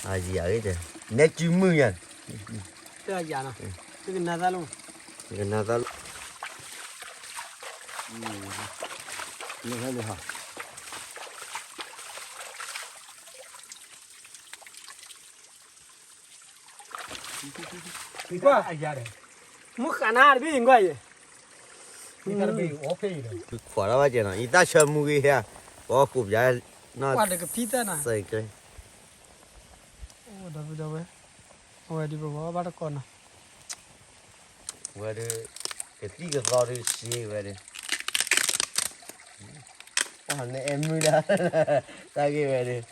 အယၤဂ့ၤတဲ, နဲကုမုၢ်ယၤ, တၢ်ယၤနီၤ, ကနၣ်သၣ်လီၤ, ကနၣ်သၣ်လီၤ, နဟဲလၢဟီ ကွၢ်, မုၢ်ဃာ်နၤတဘ့ၣ်ကွၢ်ယဲၢ်, ခွးတၢ်ဘၣ်ကဲနီၤ, ယသၣ်ဆၢမူဂ့ၤဟဲ, ပှၤဃိးပျါနီၤ, ကွၢ်တကဖံသၣ်နၤ, စဲးကဲ, ဒီပုၢ်ဒီဝဲၢ်, အဝဲဒုးပဝဲဘၣ်တကိးနီၤ, ဝဲဒုး, ကသံၣ်ကသီဒုးစ့ဝဲဒုး, နအဲၣ်မုၢ်ဒၣ်, တၢ်ဂ့ၢ်ဝဲဒုး,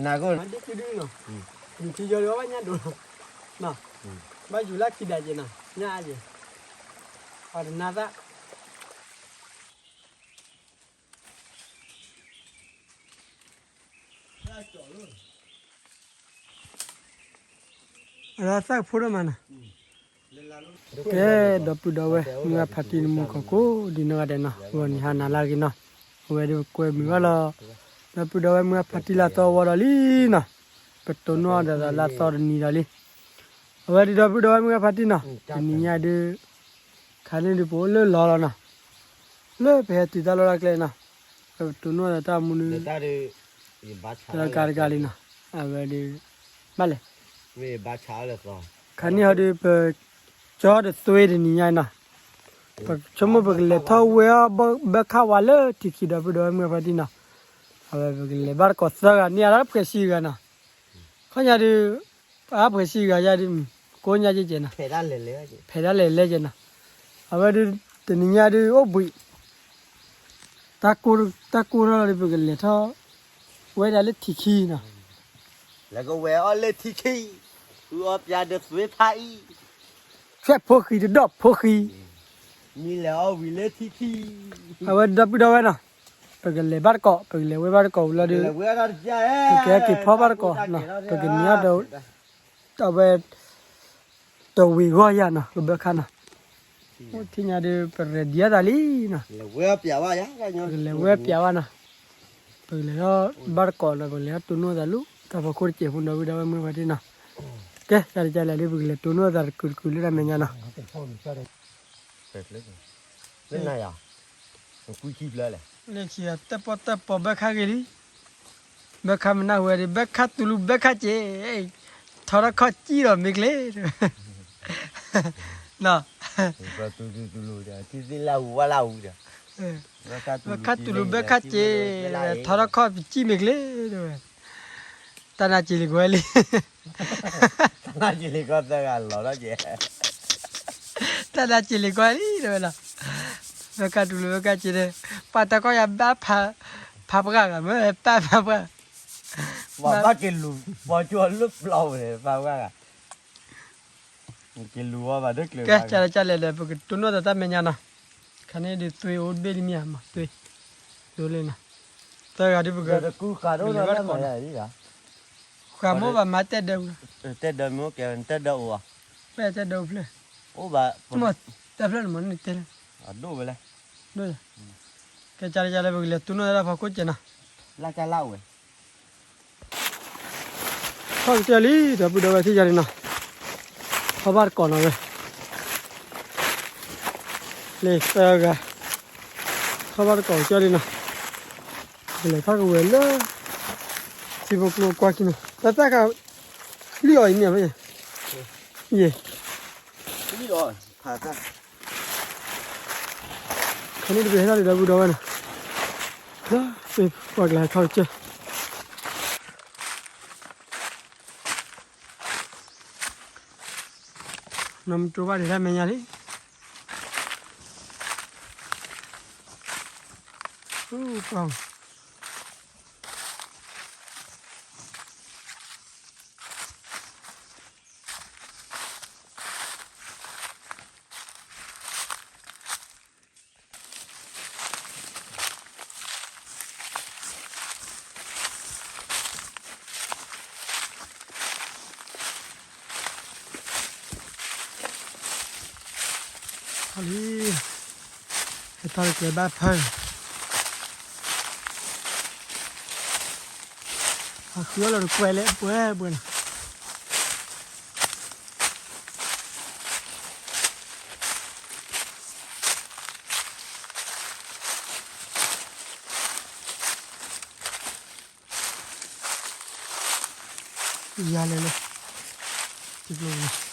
နၤကိၣ်, ဒ်ကဒုနီၤ, နထံယီၤဒီးဘၣ်ညၣ်ဒိၣ်လီၤ, ဘၣ်ယူၤလၢခံဒးက့ၤနီၤ, ညၣ်အါက့ၤ, ပှၤတနၢ်သၣ် အသၣ်ကဖိဒိၣ်မးနီၤ, ကဲ, ဒီပုၢ်ဒီဝဲၢ် မုၢ်ဂၢ်ဖါတံၢ်နမူကီၢ်ကိးဒ်နီၢ်ဂၤဒဲးနီၤ, ဂီၤနံၤဟါနၤလၢအဂ့ၤနီၤ, အဝဲဒုးပကွဲမုာ်ဘၣ်လီၤ, ဒီပုၢ်ဒီဝဲၢ် မုၢ်ဂၢ်ဖါတံၢ်လၢအသီဝီဒီးလံနီၤ, ပတိၢ်နီၣ်ဒီးလၢအသီတနံၤဒီးလံ, အဝဲဒုးဒီပုၢ်ဒီဝဲၢ် မုၢ်ဂၢ်ဖါတံၢ်နီၤ, တနံၤညါဒုး ခါန့ၣ်ဒုးပအိၣ်လၢလီၢ်လီၤနီၤ, လၢပဟဲတုၤတၢ်လီၢ်တၢ်ကျဲနီၤ, ပတိၢ်နီၣ်ဒီးတၢ်မူနုၤ, တဂၤတဂၤလံနီၤ, အဝဲဒုး, ဘၣ်လဲၣ်, ခါန့ၣ်ဟီဒုး ပကၠီတသွ့တနံၤညါနီၤ, ပဆိကမိၣ်ပကလဲၤထီၣ်ဝဲအီၣ် ဘၢခၣ်ဝါလၢထံခံ ဒီပုၢ်ဒီဝဲၢ် မုၢ်ဂၢ်ဖါတံၢ်နီၤ, အဝဲပကလဲၤဘၣ်တကိးသၢဂၤန့ၣ် အဒၣ်ပှဲၤဆံဂၤနီၤ, ခီညါဒုး, အါပှဲၤဆံဂၤယါဒုး, ကိးညါကဲကဲနီၤ, ဖဲးဒၣ်လဲၤလဲၤကဲနီၤ, အဝဲဒုး, တနံၤညါဒုးအိၣ်ဘှံး, တၢ်ကိၢ်ထီၣ်လီၤဒီး ပကလဲၤထီၣ်ဝဲဒၣ်လၢထံခံနီၤ, လဲၤကဝဲၤအီၣ်လၢထံခံ, ဃုအီၣ်ပျါဒီးသွ့ဖးအံၤ, ဆွဲၣ်ဖိဃံတဒီၣ်ဖိဃံ, မံၤလဲၤအီၣ်ဝံၤလၢထံခံ, အဝဲဒီပုၢ်ဒီဝဲၢ်နီၤ, ပကလဲၤဘၣ်တကိး ပကလဲၤဝဲဘၣ်တကိးဝံၤလီၤဒီး, ပကဟဲက့ၤဖီဘၣ်တကိးနီၤ, ပကနံၤအီၣ်ဒီး အဝဲ, တဝံၤဂီၢ်ယၤနီၤ ကဘၢခါနီၤ, အိၣ်ထံၣ်ညါဒီး ပreadyအသးလံနီၤ, ပကလဲၤဝဲပျးဝဲနီၤ, ပကလဲၤထီၣ်ဘၣ်တကိးနီၤ ပကလဲၤထီၣ်တိၢ်နီၣ်သးလၢ တၢ်ဖီခိၣ်တစဲးဖိ ဒီပုၢ်ဒီဝဲၢ်မုၢ်ဂၢ်ဖါတံၢ်နီၤ, ကဲ ကၢ်တကၢ်လဲၣ်လံ ပကလဲၤတိၢ်နီၣ်သးတကုာ်တကုာ်လၢတၢ်မဲာ်ညါနီၤ. လၢခံတၢ်ပီၣ်တၢ်ပီၣ်ဘၢခါဂ့ၤလံ, ဘၢခါမနၢ်ဟူဝဲဒၣ် ဘၢခါတူၤလူၤဘၢခါစ့, ထီထီၣ်ခီၣ်စံၣ်ဒီးမ့ၢ်ကျဲ, ဘၢခါတူၤလူၤဘၢခါစ့, ထီထီၣ်ခီၣ်ပစံၣ်မ့ၢ်ကျဲ, တၢ်နါစ့ၤလံၤကွဲလံ တၢ်နါစ့ၤလံၤကွဲလံ တဲဝဲလီၤ, ဘၢခါတူၤလူၤဘၢခါစ့ဒီး, ပှၤတၢ်ကီၢ်ယၤဘၣ်ဖးပှၢ်ဂၤ မ့ၢ်ပာ်ဖးပှၢ်, ပှၤဘၣ်က့ၤလူၤ ပှၤကၠိလၢပျီပူၤန့ၣ် ပာ်ပှၢ်ဂၤ, က့ၤလူၤဝဲဘၣ်ဒၢကျၢၤ, ကဲ ကၢ်လဲၣ်ကၢ်လဲၣ်ဒီး ပကတိၢ်နီၣ်သးတၢ်မဲာ်ညါနီၤ, ခါန့ၣ်ဒုးသွ့အိၣ်တဘ့ၣ်လံမ့ၢ်ဧါမး သွ့, သွ့လံနီၤ, သၢဂၤဒုးပက, ဃးမိၢ်ဘၣ်မၤတဲဒၢ, တဲဒၢမ့ၢ်အိၣ်ကဲ တဲဒၢအိၣ်ဘၣ်, တဲဒၢအိၣ်ဖျၢၣ်, အိၣ်ဘၣ်, တၢ်ဖျၢၣ်န့ၣ်မ့ၢ်န့ၣ်တဲလၢ, အဒိၣ်ဝဲလဲၣ်, ကဲကၢ်လဲၣ်ကၢ်လဲၣ် ပကလဲၤတိၢ်နီၣ်သးတၢ်ဖီခိၣ်ကဲနီၤ, လၢကၢ်လၢဝဲ ထီၣ်ကစၢၢ်လံ ဒီပုၢ်ဒီဝဲၢ်ထံၣ်ယၤလံနီၤ, ထီၣ်ဘၣ်တကိးနီၤဝဲ, လံသၢဂၤ, ထီၣ်ဘၣ်တကိးကစၢၢ်လံနီၤ, ပကလဲၤထီၣ်ကဝဲၤလၢ ထံဖိကျိကွၢ်ခံနီၤ, တၢ်သၣ်ခါ, လံၣ်အီၤအံၤမ့ၢ်ဧါ, ယဲၢ် ခါန့ၣ်တဘ့ၣ်ဟဲထီၣ်ဒီးဒီပုၢ်ဒီဝဲၢ်နီၤ, လၢပှၤကလဲၤထီၣ်ကစၢၢ် နီၢ်မ့ၢ်တိဘၣ်ဒံးတၢ်မဲာ်ညါလံ, ပှၤ ထီၣ်လံ, ဟဲထီၣ်လၢကျဲဘၣ်ဖၢ, အဃုအီၣ်လီၤတကွဲးလဲၣ် ပှဲၤပှဲၤနီၤ. ယၤလဲၤလဲၤ တကျိၤန့ၣ်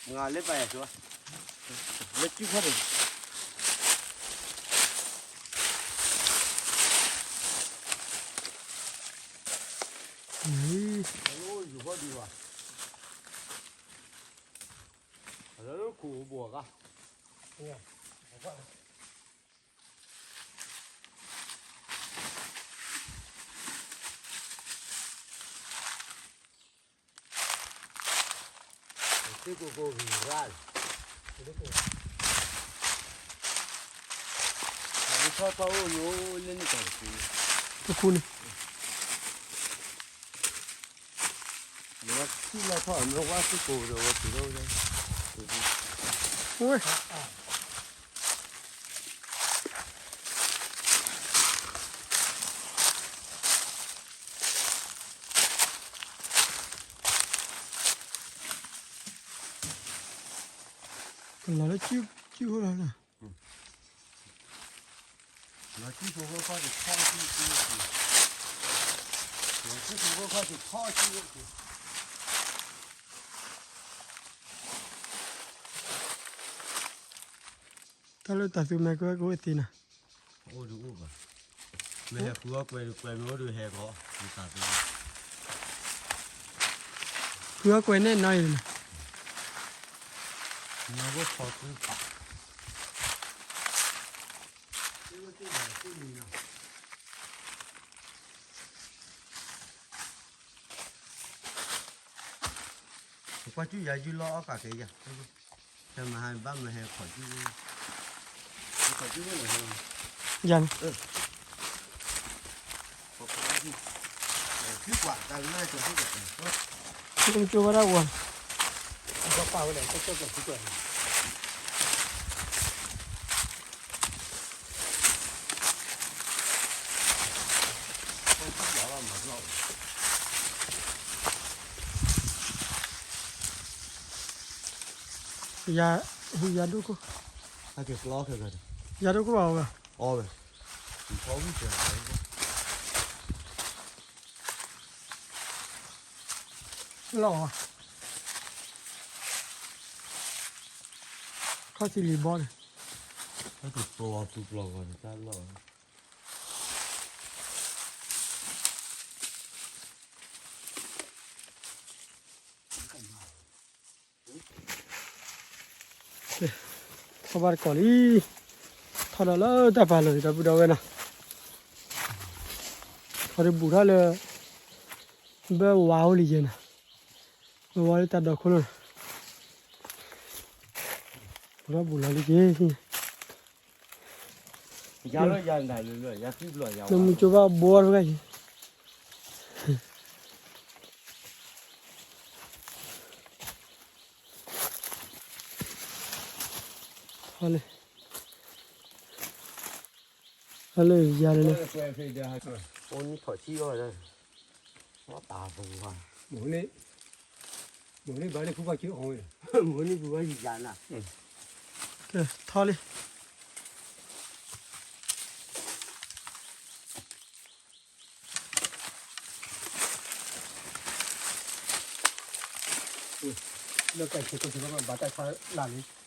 မ့ၢ်လၢပာ်ယၤဆိ လၢစုခီၣ်န့ၣ် လၢယူၤဖီၣ်ဒံးဘၣ် လၢခိၣ်ဘိးဂၤ သ့ၣ်ကိၢ်ကိၢ်ဂ့ၤရၣ်လီၤ, တခူန့ၣ် နထံၣ်လၢထီၣ်အမ့ၢ်ဝါသ့ၣ်ကိၢ်ဒီးဝဲတုၤလီၤဝဲဒၣ်, ဝဲ ကလီၤလၢစုဖိလီၤ, လီၤစုဖိဃီခီၣ်တခီၣ်စုဖိ, လီၤစုဖိဃီခီၣ်တခီၣ်စုဖိ, တၢ်လၢတၢ်သူမဲာ်ကဝဲကအိၣ်သ့နီၤ, အိၣ်ဒုးအိၣ်ဘၣ်, မ့ၢ်ဟဲဃုအီၣ်ကွဲးဒုးကွဲးမ့ၢ်အိၣ်ဒုးဟဲကီး, တၢ်သူ ဃုအီၣ်ကွဲးန့ၣ်နီၤအံၤနီၤ, နီၢ်ဘိၣ်ခီသုပာ် ပကွၢ်စူၣ်ယၤယုၢ်လီၤအီၣ်ဃာ်က့ၤယၤ, တမၤဟါဘၣ်မၤဟဲခီၣ်စူၣ်, ခီၣ်စူၣ်န့ၣ်, ယၤန့ၣ်, ကၠိဘၣ်ဒၣ်ဝီၤ, ပာ်ဝဲဒၣ်ကၠိကၠိကၠိကၠိ ယၤ, ယၤဒိၣ်ခိၣ်, ယၤဒိၣ်ခိၣ်ဘၣ်ဝဲ, အီဝဲ, လီၤ, ခီၣ်ထံလံၤဘီန့ၣ်, ပျီပူၤပျီဂီၤန့ၣ်တၢ်လီၢ် ထီၣ်ဘၣ်တကီၢ်လံ, ထီၣ်ဒီးလၢတၢ်ပာ်လီၤဒီပုၢ်ဒီဝဲၢ်နီၤ, ထီၣ်တဘူၣ်ထီၣ်လၢ ဘၢဝါအိၣ်လံယဲနီၤ, ဘၢဝါလၢတၢ်ဒိးခိၣ်လီၤ, ဘူၣ်ထီၣ်ဘူၣ်လီၤလံက့ၤ လၢမုၢ်ကၠိဘၣ်ဘိအါတဂၤအံၤ, ဟါလၢ, ဟါလၢယၤလၢလၢ, အိၣ်နံၣ်ထီၣ်ဆံအီၤ, မ့ၢ်န့ၣ်, မ့ၢ်န့ၣ်ဘၣ်လၢဖုဘၣ်က့ၤအီၤဝဲ, မ့ၢ်န့ၣ်ဖုဘၣ်ယၤနၤ, ကဲထီၣ်လံ လၢကဆဲးကဆဲးဘၣ်ဘၣ်တၢ်ဆါလၢ်လံ, ယီၢ်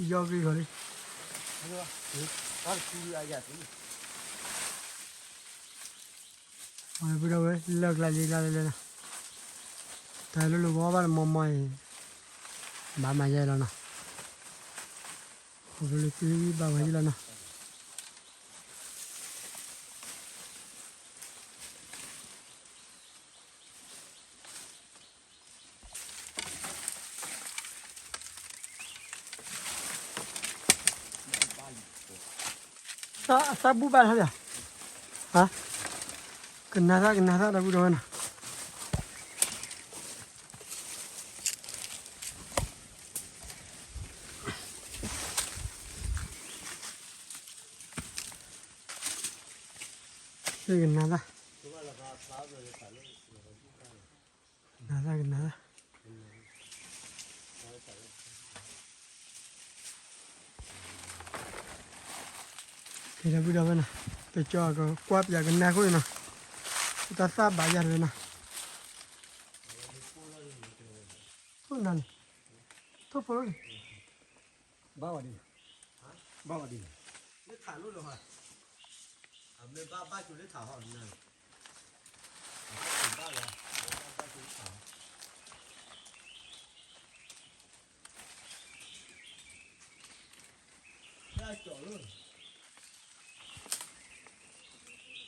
ဂ့ၤဂီၤလံ, တၢ်တဆူလၢအယၤသ့, အဝဲပုၢ်ဒီဝဲၢ်လၢကျါလံကျါလၢလၢနီၤ, တၢ်လၢလၢဂီၢ်ဘၣ်လၢမီမီအံၤ, ဘၣ်မၤယဲလီၤနီၤ, အိၣ်လၢသုဘၣ်ဝဲယဲလီၤနီၤ. အသၣ်ဘူၣ်ဘၣ်ထီၣ်ဒံး, ဟါ, ကနၤသၣ် ကနၤသၣ် ဒီပုၢ်ဒီဝဲၢ်နီၤ. ကနၤသၣ်, ကနၤသၣ် ကနၤသၣ်. ကဲ ဒီပုၢ်ဒီဝဲၢ်နီၤ, တကၠီကကွၢ်ပၠးကနၤခိၣ်အံၤနီၤ, တၢ်သၣ်ဘၣ်ယၤတဝဲနီၤ. အိၣ်နၤန့ၣ်, ထိၣ်ဖိလီၤန့ၣ်, ဘၣ်ဝဲဒ်, ဘၣ်ဝဲဒ်, လၢထးလိၣ်လီၤ, အမ့ၢ်ဘၣ်ဘၣ်ကၠိလၢထးဟီ, ဘၣ်လီၤ, ဘၣ်ကၠိလၢထးဟီ.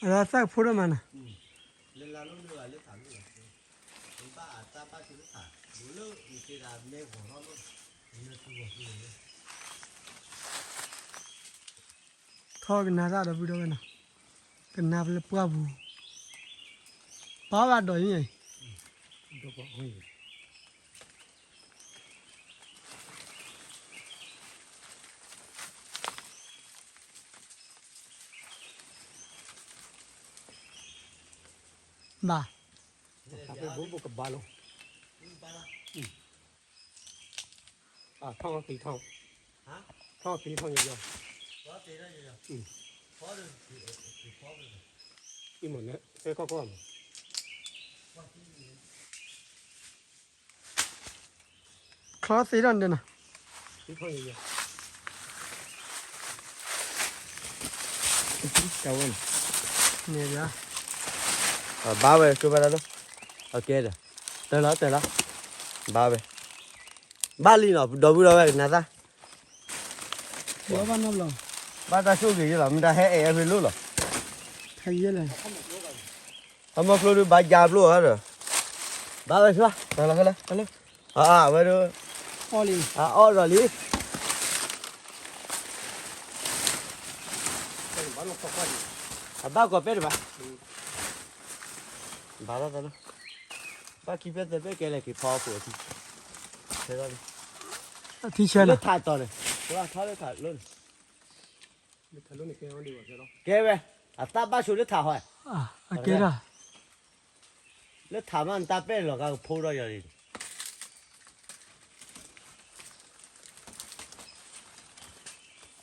အသၣ်ကဖိထီၣ်မးနီၤ, လၢလၢလၢလၢလၢထးလိၣ်လီၤ, ဘၣ်အတၢ်ဘၣ်ကၠိလၢထး, ဘူးလၢမ့ၢ်က့ဒၣ်မဲဂီၤထီၣ်လိၣ်, ထီၣ်ကနၤသၣ် ဒီပုၢ်ဒီဝဲၢ်နီၤ, ကနၤပလၢပှၢ်ပူၤ, ပှၤဘၣ်ဒီးအံၤ, ဘၣ်, ဘၣ်လီၤ, ထီၣ်က့ၤထီၣ်, ထီၣ်က့ၤထီၣ်ယီၤယီၤ, အံၤမ့ၢ်န့ၣ် သဲကီၢ်ကီၢ်မး, ချီသ့ထီၣ်န့ၣ်နီၤ, တၢ်ဝဲန့ၣ်, န့ၣ်, ဘၣ်ဝဲ ကဘၣ်တၢ်လီၤ, အကဲဒီး, တၢ်လီၤ တၢ်လီၤ, ဘၣ်ဝဲ, ဘၣ်လံနီၤ ဒီပုၢ်ဒီဝဲၢ် ကနၤသၣ် ဘၣ်တၢ်ဆိၣ်ဂ့ၤယဲလီၤ မ့ၢ်တၢ်ဟဲအဲၣ်အဖဲလိၣ်လီၤ, အမီကျိဒုးဘၣ်ယါဘျိဧါဒီး, ဘၣ်ဝဲဆၢ, တၢ်လီၤ အဝဲဒၣ်, အီၣ်လံ, အီၣ်ဒီးလံ, အဘၣ်ကီၤပဲတဘၣ်, ဘၣ်လီၤသးလီၤ, ဘၣ်ခံဖဲသဲဖဲကဲလဲၣ်က့ၤဖီခိၣ်အထံ, အထံဆဲးလီၤ, လၢထးတီၤန့ၣ်, ထီလၢထးလိၣ်န့ၣ်, ကဲဝဲ, အသၣ်ဘၣ်ဆိလၢထးဟီ, ကဲဒၣ်, လၢထးမးနတၢ်ပဲၣ်လီၤဂာ်ကဖိဒီးယီၤလ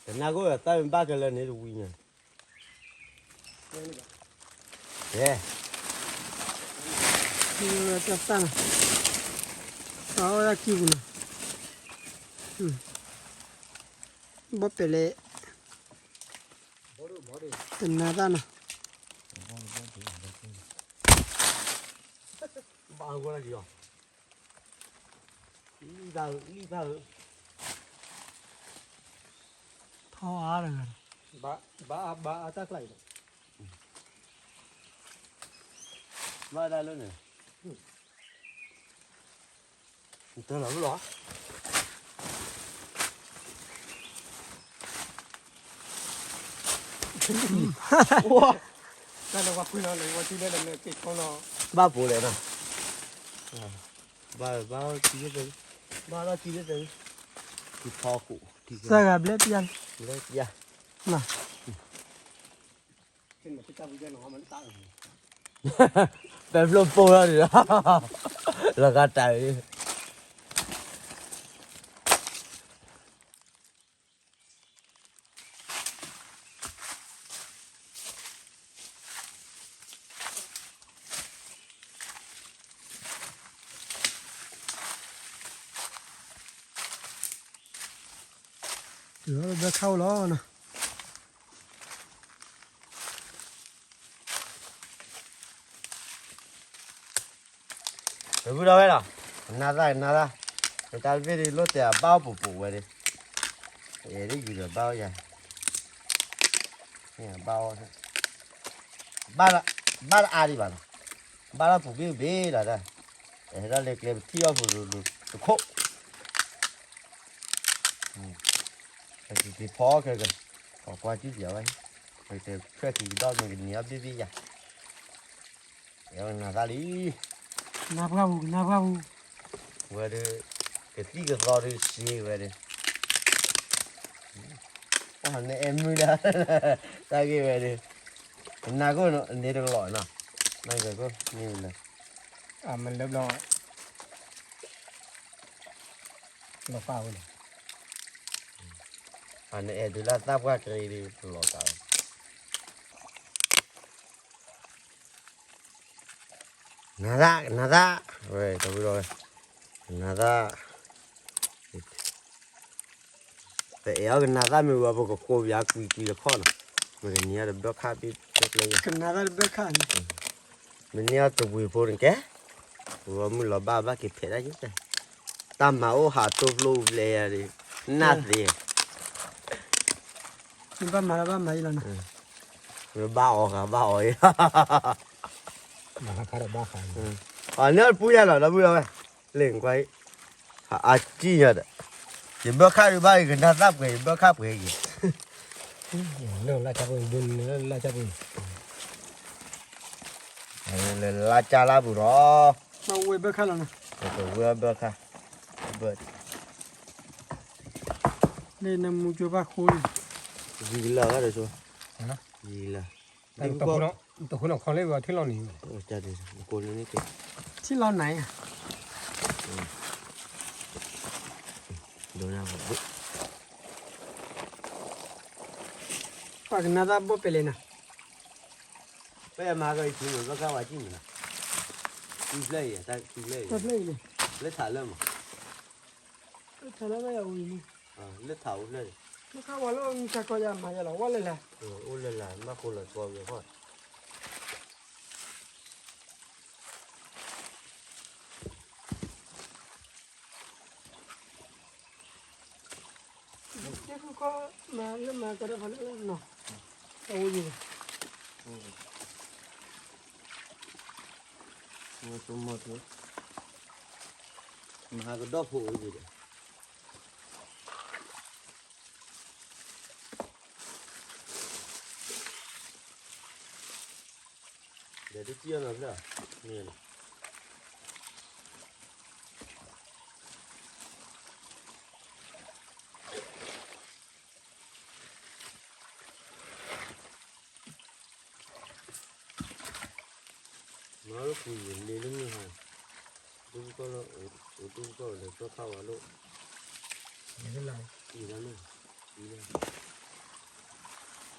ံ, တနၢ်ကိၣ်သၣ်မ့ၢ်ဘၣ်ကလၢန့ၣ်တဝံၤညါ, ကဲ, တၢ်သၣ်န့ၣ်, အဝဲဒၣ်ကံပူၤန့ၣ်, ဘီပဲာ်လဲၣ်, တနၤသၣ်နီၤ, ဘၣ်ဂီၢ်လၢက့ၤအီၤ, လံၣ်သၣ်ဧၢ, လံၣ်သၣ်ဧၢ, ထီအါတဂၤ, ဘၣ်အါဘၣ်အါတၢ်ကျါအံၤလီၤ, ဘၣ်ဒၣ်လၢန့ၣ်, တလီၤလီၤ, တၢ်လၢပှၤကွံာ်လီၤလၢပှၤထံၣ်လၢလၢမ့ၢ်က့ၤခီလီၤ, ဘၣ်ပိာ်လဲၣ်နီၤ, ဘၣ်ဘၣ်ထံၣ်လၢ, ဘၣ်ထံၣ်လၢ, ထံဖီခိၣ်, သၢဂၤဘျဲၣ်ပျၢ်, ဘျဲၣ်ပျၢ်, မး ပဲဖျိပိၢ်ထီၣ်ဒံး, လီၤဂာ်တၢ်အံၤ, တုၤလီၤလၢဘၢခါအိၣ်လီၤနီၤ, ပဘူးဒီးဝဲလီၤ, နၤသၣ်နၤသၣ်, တၢ်တဘ့ၣ်ဒ်လိၣ်တဲာ်အဘၣ်အိၣ်ပူၤပူၤဝဲဒၣ်, အဲၣ်ဒ်ယူၤဒီးဘၣ်အိၣ်ယၤ, ဘၣ်အိၣ်, ဘၣ်တအါဒံးဘၣ်နီၤ, ဘၣ်တၢ်ပူၤဘ့ၣ်ဘ့ၣ်လီၤဒၣ်, အဲၣ်ဒိးလဲၤကျဲပထံၣ်အီၣ်ပူၤတခိၣ်, က့ၤဖီအီၣ်ခဲက, ကွၢ်ကွၢ်စုၣ်ပၠးဝဲ, ဖျၢၣ်ခံကဒီးမ့ၢ်ကနံၤအီၣ်ဘ့ၣ်ဘ့ၣ်ယၤ, ကနၤသၣ်လံ, ကနၣ်ပှၢ်ပူၤ ကနၣ်ပှၢ်ပူၤ, ဝဲဒၣ် ကသံၣ်ကသီဒုးစ့ဝဲဒၣ်, နအဲၣ်မုၢ်ဒၣ်, တၢ်ဂ့ၢ်ဝဲဒၣ်, နၤကိၣ်န့ၣ်တကလီၤနီၤ, နၤကိၣ်န့ၣ်လၢ အမ့ၢ်လၢဘျီ လီၤပာ်ဝဲန့ၣ်, အနအဲၣ်ဒုးလၢသၣ်ပှၢ်ကရံဒုးလီၤကးလီၤ, နၤသၣ် နၤသၣ်, ဝဲတဝံၤလီၤဝဲ, နၤသၣ်, ပအဲၣ်အီၤကနၤသၣ်မ့ၢ်ဝံၤ ပကကိးပယၤကွံာ်ကွံာ်တခီနီၤ, မ့ၢ်ကနံၤအီၣ်တဘၢၣ်ခၣ်ဘ့ၣ်ဖျၢၣ်ဖျၢၣ်ယၤ, ကနၤသၣ်တဘၢၣ်ခၣ်န့ၣ်, မ့ၢ်န့ၢ်အီၣ်တဝံၤဖိန့ၣ်ကဲ, ဝဲမုၢ်လီၤဘၣ်ဘၣ်က့ၤဖဲးဒၣ်ယဲ, တၢ်မၤအိၣ်ဟးတိၢ်ဖျိဘျဲယၤဒၣ်, နၢ်သ့, ဘၣ်မၤလၢဘၣ်မၤအံၤလီၤနီၤ, ဘၣ်အီၤဃာ်ဘၣ်အီၤအံၤ, အန့ၣ်ပူၤယၤလီၤ ဒီပုၢ်ဒီဝဲၢ်, လ့ၣ်ကွၢ်အံၤ, အစံၣ်ညါဒီး, ယဘၢၣ်ခၣ်ဒုးဘၣ်အံၤ ကနၤသၣ်ပှဲၤ ယဘၢၣ်ခၣ်ပှဲၤက့ၤ, လၢလၢ်ကၢ်ပူၤ, လၢလၢ်ကၢ်လၢ်ပူၤဒီး, ဝဲဘၢၣ်ခၣ်လီၤနီၤ, ဝဲဘၢၣ်ခၣ်, ဘၢၣ်, လၢနမူကၠိဘၣ်ဃိ, ယံၤကလၢာ်ဘၣ်ဒီးဆိ, ယံၤကလၢာ်, တဃုနီၤခီလၢပှၤထံၣ်လီၤန့ၣ်, ထံၣ်လီၤနၤ, ပှၤကနၤသၣ်ဘိၣ်ပဲလဲၣ်နီၤ, ပမၤကီၤအံၤထံမ့ၢ်ဘၢၣ်ခၣ်ဝဲစံၣ်မ့ၢ်နီၤ, ခံဖျၢၣ်အံၤ တၢ်ခံဖျၢၣ်အံၤ, လၢထးလၢမး, လၢထးလၢဘၣ်ယၤဝံၤ, လၢထးအိၣ်ဖျၢၣ်န့ၣ်, ဘၢၣ်ခၣ်ဝဲလၢမုၢ်ဆါခီယၤမၤယၤလီၤ ဝဲလဲၣ်လဲၣ်, အိၣ်လၢလၢ် ဘၣ်ဃိလီၤသီဝံၤအဖီ တဲဃုခီမၤလၢမၤကဒီးဖးလၢနီၤ, အဝဲယံၤ, ဝဲတမီၢ်ထူ, မၤဟးကဒီးဖိအိၣ်ယံၤဒီး ဒီးတစံၣ်အီၤနီၤဖျၢၣ်, မ့ၢ်, မၤလၢပူၤယံၤလ့လၢမုၢ်ဟါ, ဒူၣ်ကီၢ်လၢ, ဒူၣ်ကီၢ်လၢပၢၢ်ခၣ်ဝါလိၣ်, အံၤလၢမုၢ်, အံၤလၢ, ဃိလီၤခီမုၢ်ဘၣ်တီလီၤမုၢ်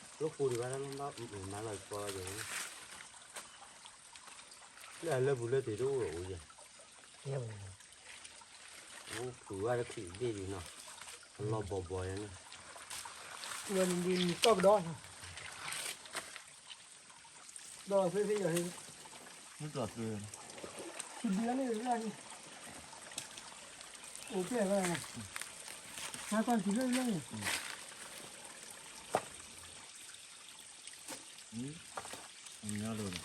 ဒီးခီ, လၢဃိဒံးဘၣ်တၢ်မ့ၢ်ဘၣ်မၤလီၤကီလီၤယၤ, လၢအလၢပူၤလၢသ့ၣ်တအိၣ်ဒီးအိၣ်ယၤ, အိၣ်ဖုးဝဲတခုးဘ့ၣ်ဒံးနီၤ, အလီၤဘီဘီယၤန့ၣ်, ဝဲန့ၣ်ဒ်နံၤတီၢ်ကဒီး, ဒီးသ့သ့ယၤ, မ့ၢ်တီၢ်သ့, ထံဘံလၢန့ၣ်, အိၣ်ဖျဲၣ်ဝဲ, ဟါကွၢ်ထံဘံလၢန့ၣ်, အညီလိာ်ဒီ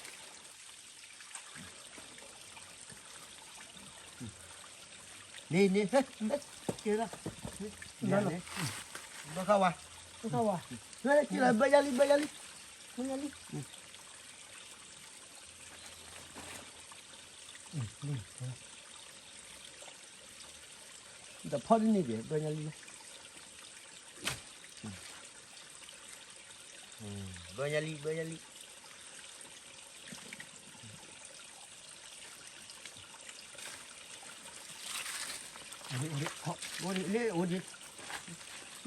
း န့ၣ်န့ၣ် ကဲလီၤ, ဘၢၣ်ခၣ်ဝါ, ဘၢၣ်ခၣ်ဝါ, ကဲလီၤ ဘၢၣ်ယါလံ ဘၢၣ်ယါလံ, ဘၢၣ်ယါလံ, တဖီတန့ၢ်ဘၣ် ဘၢၣ်ယါလံလီၤ, ဘၢၣ်ယါလံ ဘၢၣ်ယါလံ. အိၣ်ဒံး အိၣ်ဒံး မ့ၢ်, ဟဲ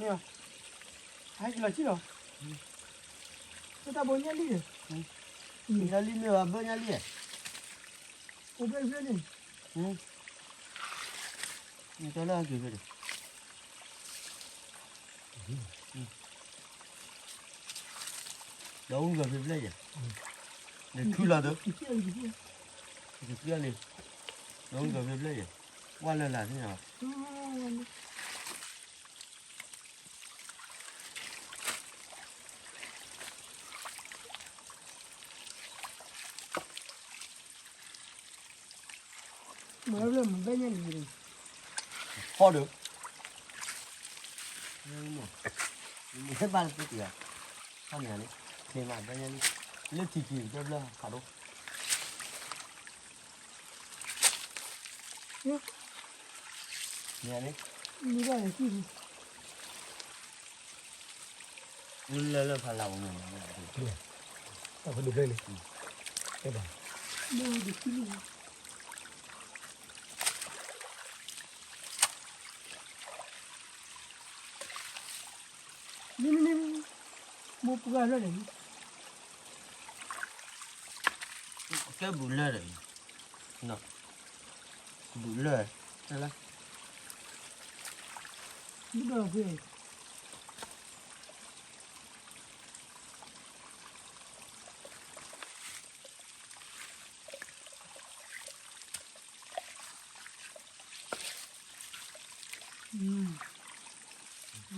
က့ၤလီၤဆံလီၤ, တၢ်ဘိညါလံ, ညါလံမ့ၢ်ဘၣ် ဘၢၣ်ညါလံ, အိၣ်ဘၢၣ်ဖျၢၣ်န့ၣ်, တၢ်လၢဟဲက့ၤဖဲန့ၣ် ဒီးဝံၤကဖျဲၣ်ဖျဲၣ်ယဲၢ်, နထုလီၤဒီး, ကဖျဲၣ်လံ, ဒီးဝံၤကဖျဲၣ်ဖျဲၣ်ယဲၢ်, ဝါလၢ်လၢ်သ့ၣ်ညါ, မၤလၢမၤဘၢၣ်ညါလံ, ဖီဒီး, မ့ၢ်, မ့ၢ်ဘၣ်လၢသုတံၢ်အီၤ, ခီမ့ၢ်န့ၣ်, မ့ၢ်မးဘျီညါလံ, လၢထံၣ်ထံၣ်တဘျီဖးဒိၣ်, မ့ၢ်န့ၣ်, မ့ၢ်ဘၣ်န့ၣ်, လၢလၢဖးလၢ်အိၣ်မ့ၢ်န့ၣ်, တၢ်ဖးဒိၣ်ဖဲန့ၣ်, တဲဘၣ် နံၤနံၤနံၤ, မိၢ်ပှၢ်လၢာ်န့ၣ်, ကဲဘူးလၢာ်ဒီး, ဘူးလၢာ်, လၢ, ဘူးဒီးဖဲ မ့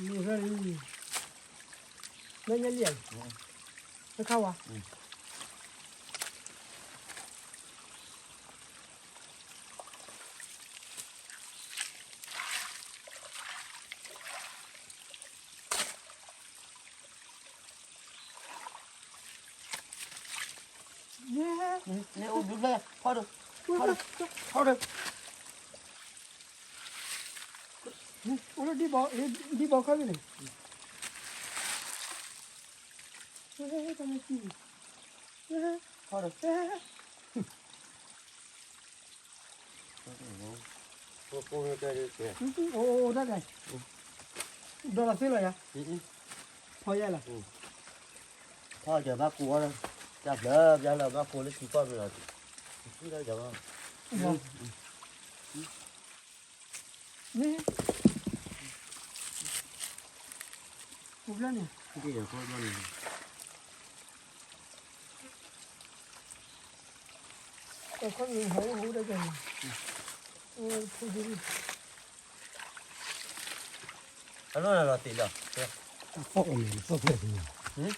ၢ်ဖဲန့ၣ်, မ့ၢ်ညါလံဧါ, တခါဝါ န့ၣ်အိၣ်ဒုးဖျဲၣ်, ဖီဒုး, ဖီဒုး, ဖီဒုး, အိၣ်လၢဒ်ဘီ, ဒ်ဘီခီဂ့ၤန့ၣ်, ဖီဒုး, အိၣ်အိၣ်တၢ်ဒဲး, ဒီးလီၤသ့လီၤယၤ, ဖီယဲလီၤ, ဖီယၤဘၣ်ကိးအီၤ, တၢ်ဘျၢဘျၢလၢဘၣ်ကိးလၢထံကီၢ်မ့ၢ်လီၤ, ထံလီၤယၤဘၣ်, န့ၣ်, ကိးဘျီန့ၣ်, ကိးဘျီန့ၣ် အခီပညီဟးအိၣ်ဟူတၢ်ကဲန့ၣ်, အိၣ်ဖူဒ်, တၢ်လီၢ်လီၤတ့ၢ်လီၤ, တၢ်ဖီၣ်အီၤန့ၣ် ဖီၣ်ဖျဲၣ်သ့,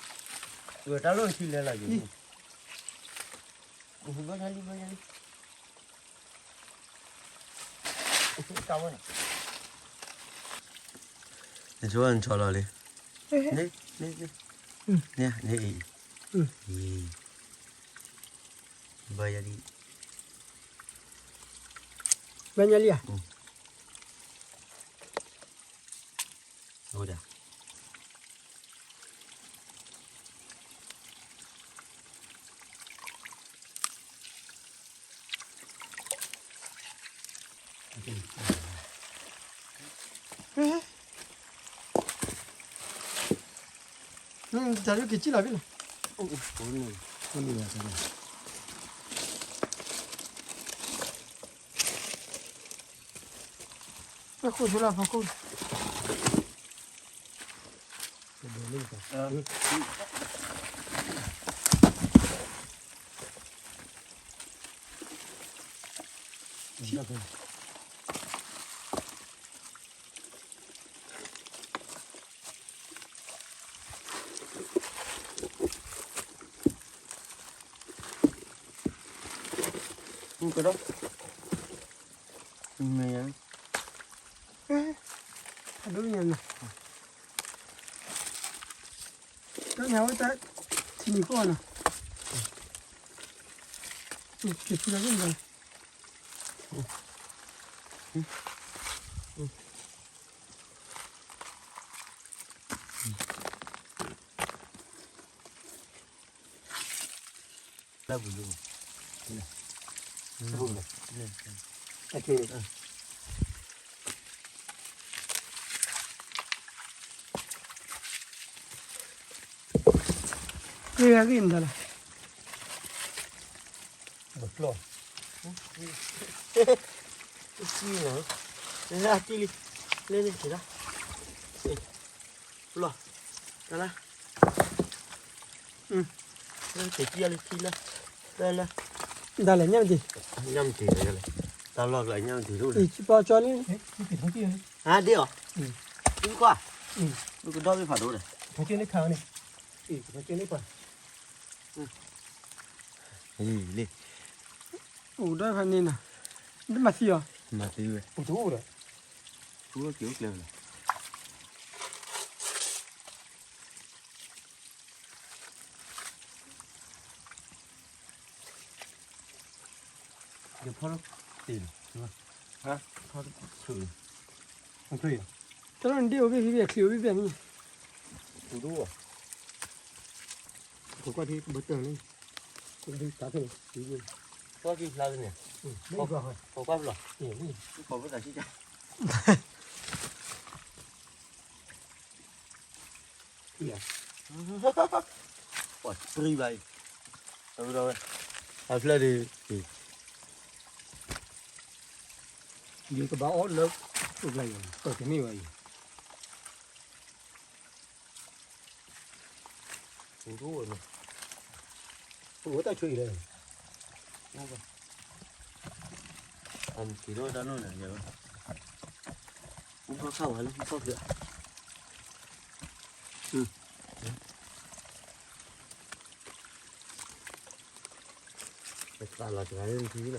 တၢ်လီၢ်ထံလဲၤလီၤယိၤ, ဘၣ်ညါလံ ဘၣ်ညါလံ, တၢ်ဝဲန့ၣ်, နဆိနဆီလီၤလံ, န့ၣ်, န့ၣ်, န့ၣ်, န့ၣ်အံၤ, အံၤ, ဘၣ်ယၤလံ, ဘၣ်ညါလံဧါ, အိၣ်ဒၣ် တၢ်လၢက့ၤကံၣ်လီၤဖဲလီၤ, အခိၣ်ဆိလၢဖီခိၣ် ကဒီး, မ့ၢ်, အဒိၣ်ညါနီၤ, တၢ်ညါဝဲတၢ်ထံနံၤကီၢ်နီၤ, က့ၤဖုလၢက့ၤနီၤ လၢပူၤလၢပူၤ, လၢပူၤလၢ, ကဲဂၤဂ့ၢ်မတၤလဲၣ်, ဘၣ်ဖျီၣ်, လၢအကံၣ်လံ, လၢလၢက့ၤလီၤ, ဖျီၣ်, တၢ်လၢ, လၢက့ၤကံၣ်လံထံလၢ, လၢလၢ, ဒၣ်လဲာ်ညၣ်မတံၤ, ညၣ်မတံၤလဲၣ်, တၢ်လီၢ်ကျါညၣ်မတံၤတအိၣ်လၢ, အံၤကံၣ်ပီကၠီလံ, ဟါဒ့ၣ်အီၤ, အံၤခွါ, အံၤကဒီဘ့ၣ်ဖးဒိၣ်ဒီး, ထီက့ၤန့ၣ်ခါန့ၣ်, အံၤကထီက့ၤန့ၣ်ပှၤ လံ, အိၣ်ဒီးဖဲန့ၣ်နီၤ, နမၤသံအီၤ, မၤသံဝဲ, အိၣ်တအိၣ်ဒီး, အိၣ်က့ၤအိၣ်ကျဲလီၤ, ယဖီတသ့ၣ်လီၤ, ဟါ, ဖီတဆူၣ်လီၤ, အချ့, တၢ်လီၤနဒ့အိၣ်ဘ့ၣ်ဖံဘ့ၣ် အချံအိၣ်ဘ့ၣ်ဖံန့ၣ်, ပူၤဒိၣ်, ပကွၢ်ထံကဘၢတၢၢ်န့ၣ်, ပကွၢ်ထံဖျါဖဲန့ၣ်, ပကွၢ်ဖျါဖဲန့ၣ်, ပကွၢ်ဖျါ, ပကွၢ်ဖျါ, ပကွၢ်ဖျါ, ပှၤတြံဘၣ်အံၤ, အဖျၢၣ်ဒ်, ယကဘၣ်အီၣ်လၢ, ပျၢ်ယၤ, ပှၤကန့ၢ်ဘၣ်အံၤ, ပူၤဒိၣ်န့ၣ်, ပူၤတၢ်ဆူၣ်အံၤလဲၣ်, အက့ၤဒိၣ်တၢ်နီၢ်န့ၣ်, မူခီၣ်ခါဝဲလၢမူခီၣ်ဖျၢၣ်, သးလီၤတဂၤလၢနထံလီၤ,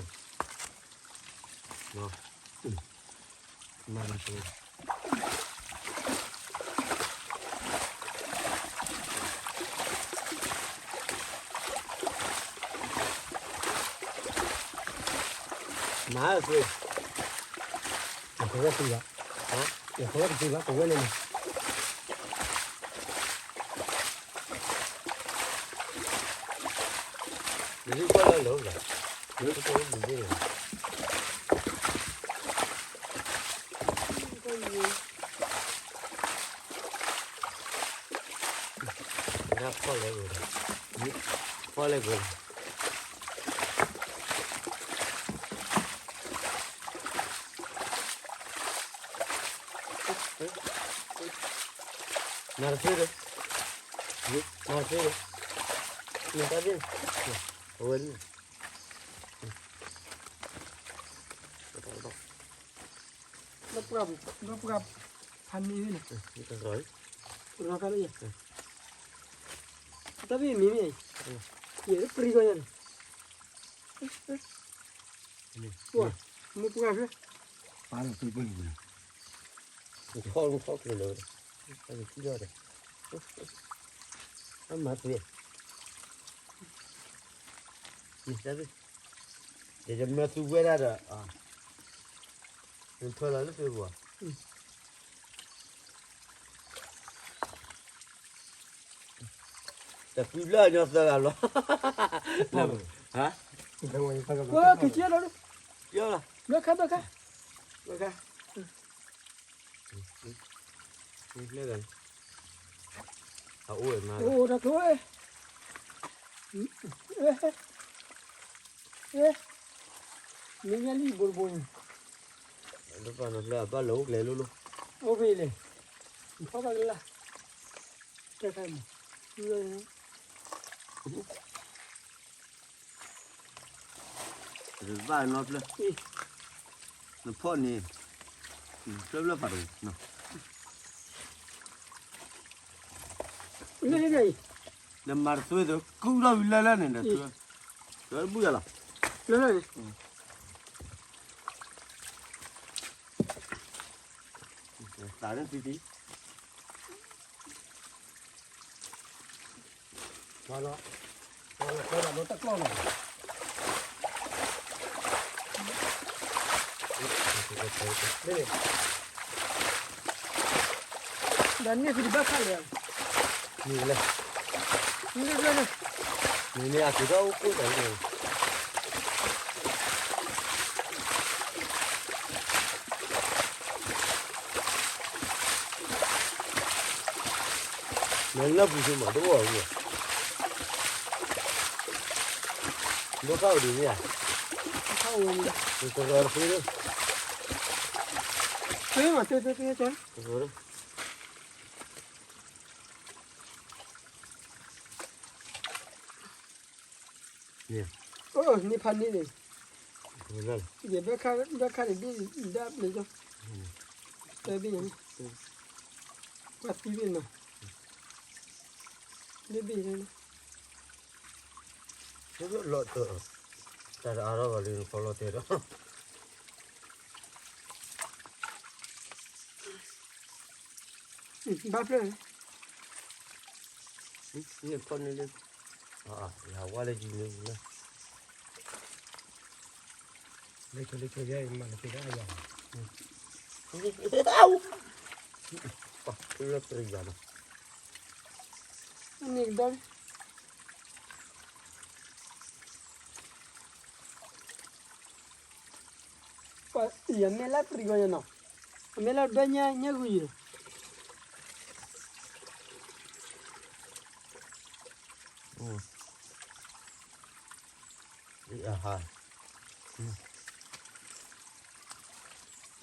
မၤလီၤ, မၤအသွ့, ယဃီဝဲတဘၣ်, ယဃီဝဲတဘၣ် ပဝဲန့ၣ်န့ၣ်, နဒုးကွၢ်လၢလၢ, နဒုးကွၢ်လၢလၢ, ဖီလဲၣ်ဂ့ၤ, ဖီလဲၣ်ဂ့ၤ, နၤတသ့ဒီး, နၤတသ့ဒီး, နတၢ်သ့, အဝဲလံ, ဒီပုၢ်, ဒီပုၢ်, ဖးန့ၢ်န့ၣ်, ရီခါလၢယၤ, တၢ်ဘ့ၣ်မံၤမ့ၢ်, ယဲၢ်ပရံကီၢ်ယၤန့ၣ်, ပှၤ, မ့ၢ်ပှၤဖျၢၣ်, ပာ်လီၤပှဲၤပှဲၤပှဲၤ, ခီၣ်ခီၣ်ချၢလၢ, အကထံၣ်ဒီး, အမၤသွ့, တၢ်ဘ့ၣ်, ယတမၤသူဝဲဒၣ်ဒီး, နထွဲလီၤလၢသွ့ပူၤ, တကွံဘျၢညီသၢဂၤလီၤ, ဟါ, ကက့ၤလီၤ, ဘျၢခါဘျၢခါ, ဘျၢခါ, လၢဂၤ, အအိၣ်ဝဲမး, အိၣ်တၢ်ကျိၤဝဲ, မ့ၢ်ညါလံဘိတဘိန့ၣ်, လၢပှၤနီၤဖျၢၣ်အဘၣ်လၢအိၣ်ကျဲလိၤလိၤ, အိၣ်ဖဲလဲၣ်, ဖီဘၣ်ကလၢ်, တၢ်ခါမး, ဘၣ်နီၤဖျၢၣ်, နဖီၣ်န့ၣ်, ဖျၢၣ်ဖျၢၣ်ဖးတပူၤ, နမၤတသွ့သကုၢ်ထီၣ်ဝံၤလၢလၢန့ၣ်ဒီး, တဘူၣ်ယၤလီၤ, သးန့ၣ်သံသံ ပှၤလီၤ, ပှၤလီၤတဲဒၣ်လၢတၢ်ကျီၢ်လီၤ, ဒီးန့ၣ်ဖံတဘၣ်ခါလၢာ်, မ့ၢ်လဲၣ်, မ့ၢ်လဲၣ်, မ့ၢ်န့ၣ်အက့ၤထီၣ်အိၣ်ကိၣ်တၢ်န့ၣ် နလၢပူၤဆိမး တအိၣ်အဂီၢ်, ဒိၣ်ခါအိၣ်ဒံးမ့ၢ်ဧါ, ဒိၣ်ခါအိၣ်ဝဲ, တရၢတဖု, တမး, တတတ, အိၣ်န့ၣ်ဖးန့ၣ်န့ၣ်, ယဘၣ်ခါန့ၣ်ဘ့ၣ်ဒၣ်ပျဲၢ်ကၠီ, တၢ်ဘ့ၣ်ညါ, ပှၤသံဘ့ၣ်နီၤ, ဘ့ၣ်ဘ့ၣ်န့ၣ်, လီၤတၢ်, တၢ်တအါထီၣ်ဘၣ်လၢနဖီလီၤတဲာ်ဒီး ဘၣ်ဖျၢၣ်, န့ၣ်ဖီန့ၣ်လၢ, ယဝါလၢယံၤန့ၣ်, ယံၤလၢ, လၢချိုလၢချိုယဲမၤနသ့ဒၣ်အယၤ, လၢတရံးယၤနီၤ, န့ၣ်ကဒီး, ပှၤအံၤအမဲၢ်လၢတရံးဂီၤယၤနီၤ, အမဲၢ်လၢဘဲညါညါဂုာ်ယၤနီၤ.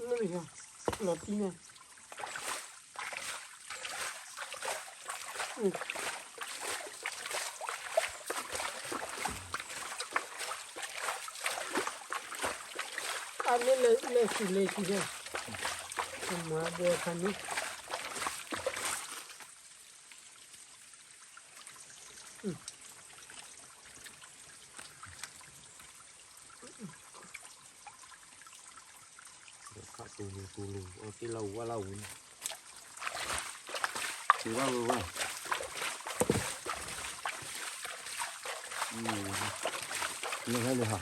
လီၤတံၢ်န့ၣ်, အမ့ၢ်လဲၤလဲၤဆူလဲၤဆူဒီး, အမၤဘီခါန့ၣ် ခးတူၤလူၤတူၤလူၤ အီၣ်တ့ၢ်လၢဝဲလၢဝဲန့ၣ်, တူၤလၢဝဲဝဲ, လဲၤလဲၤဟး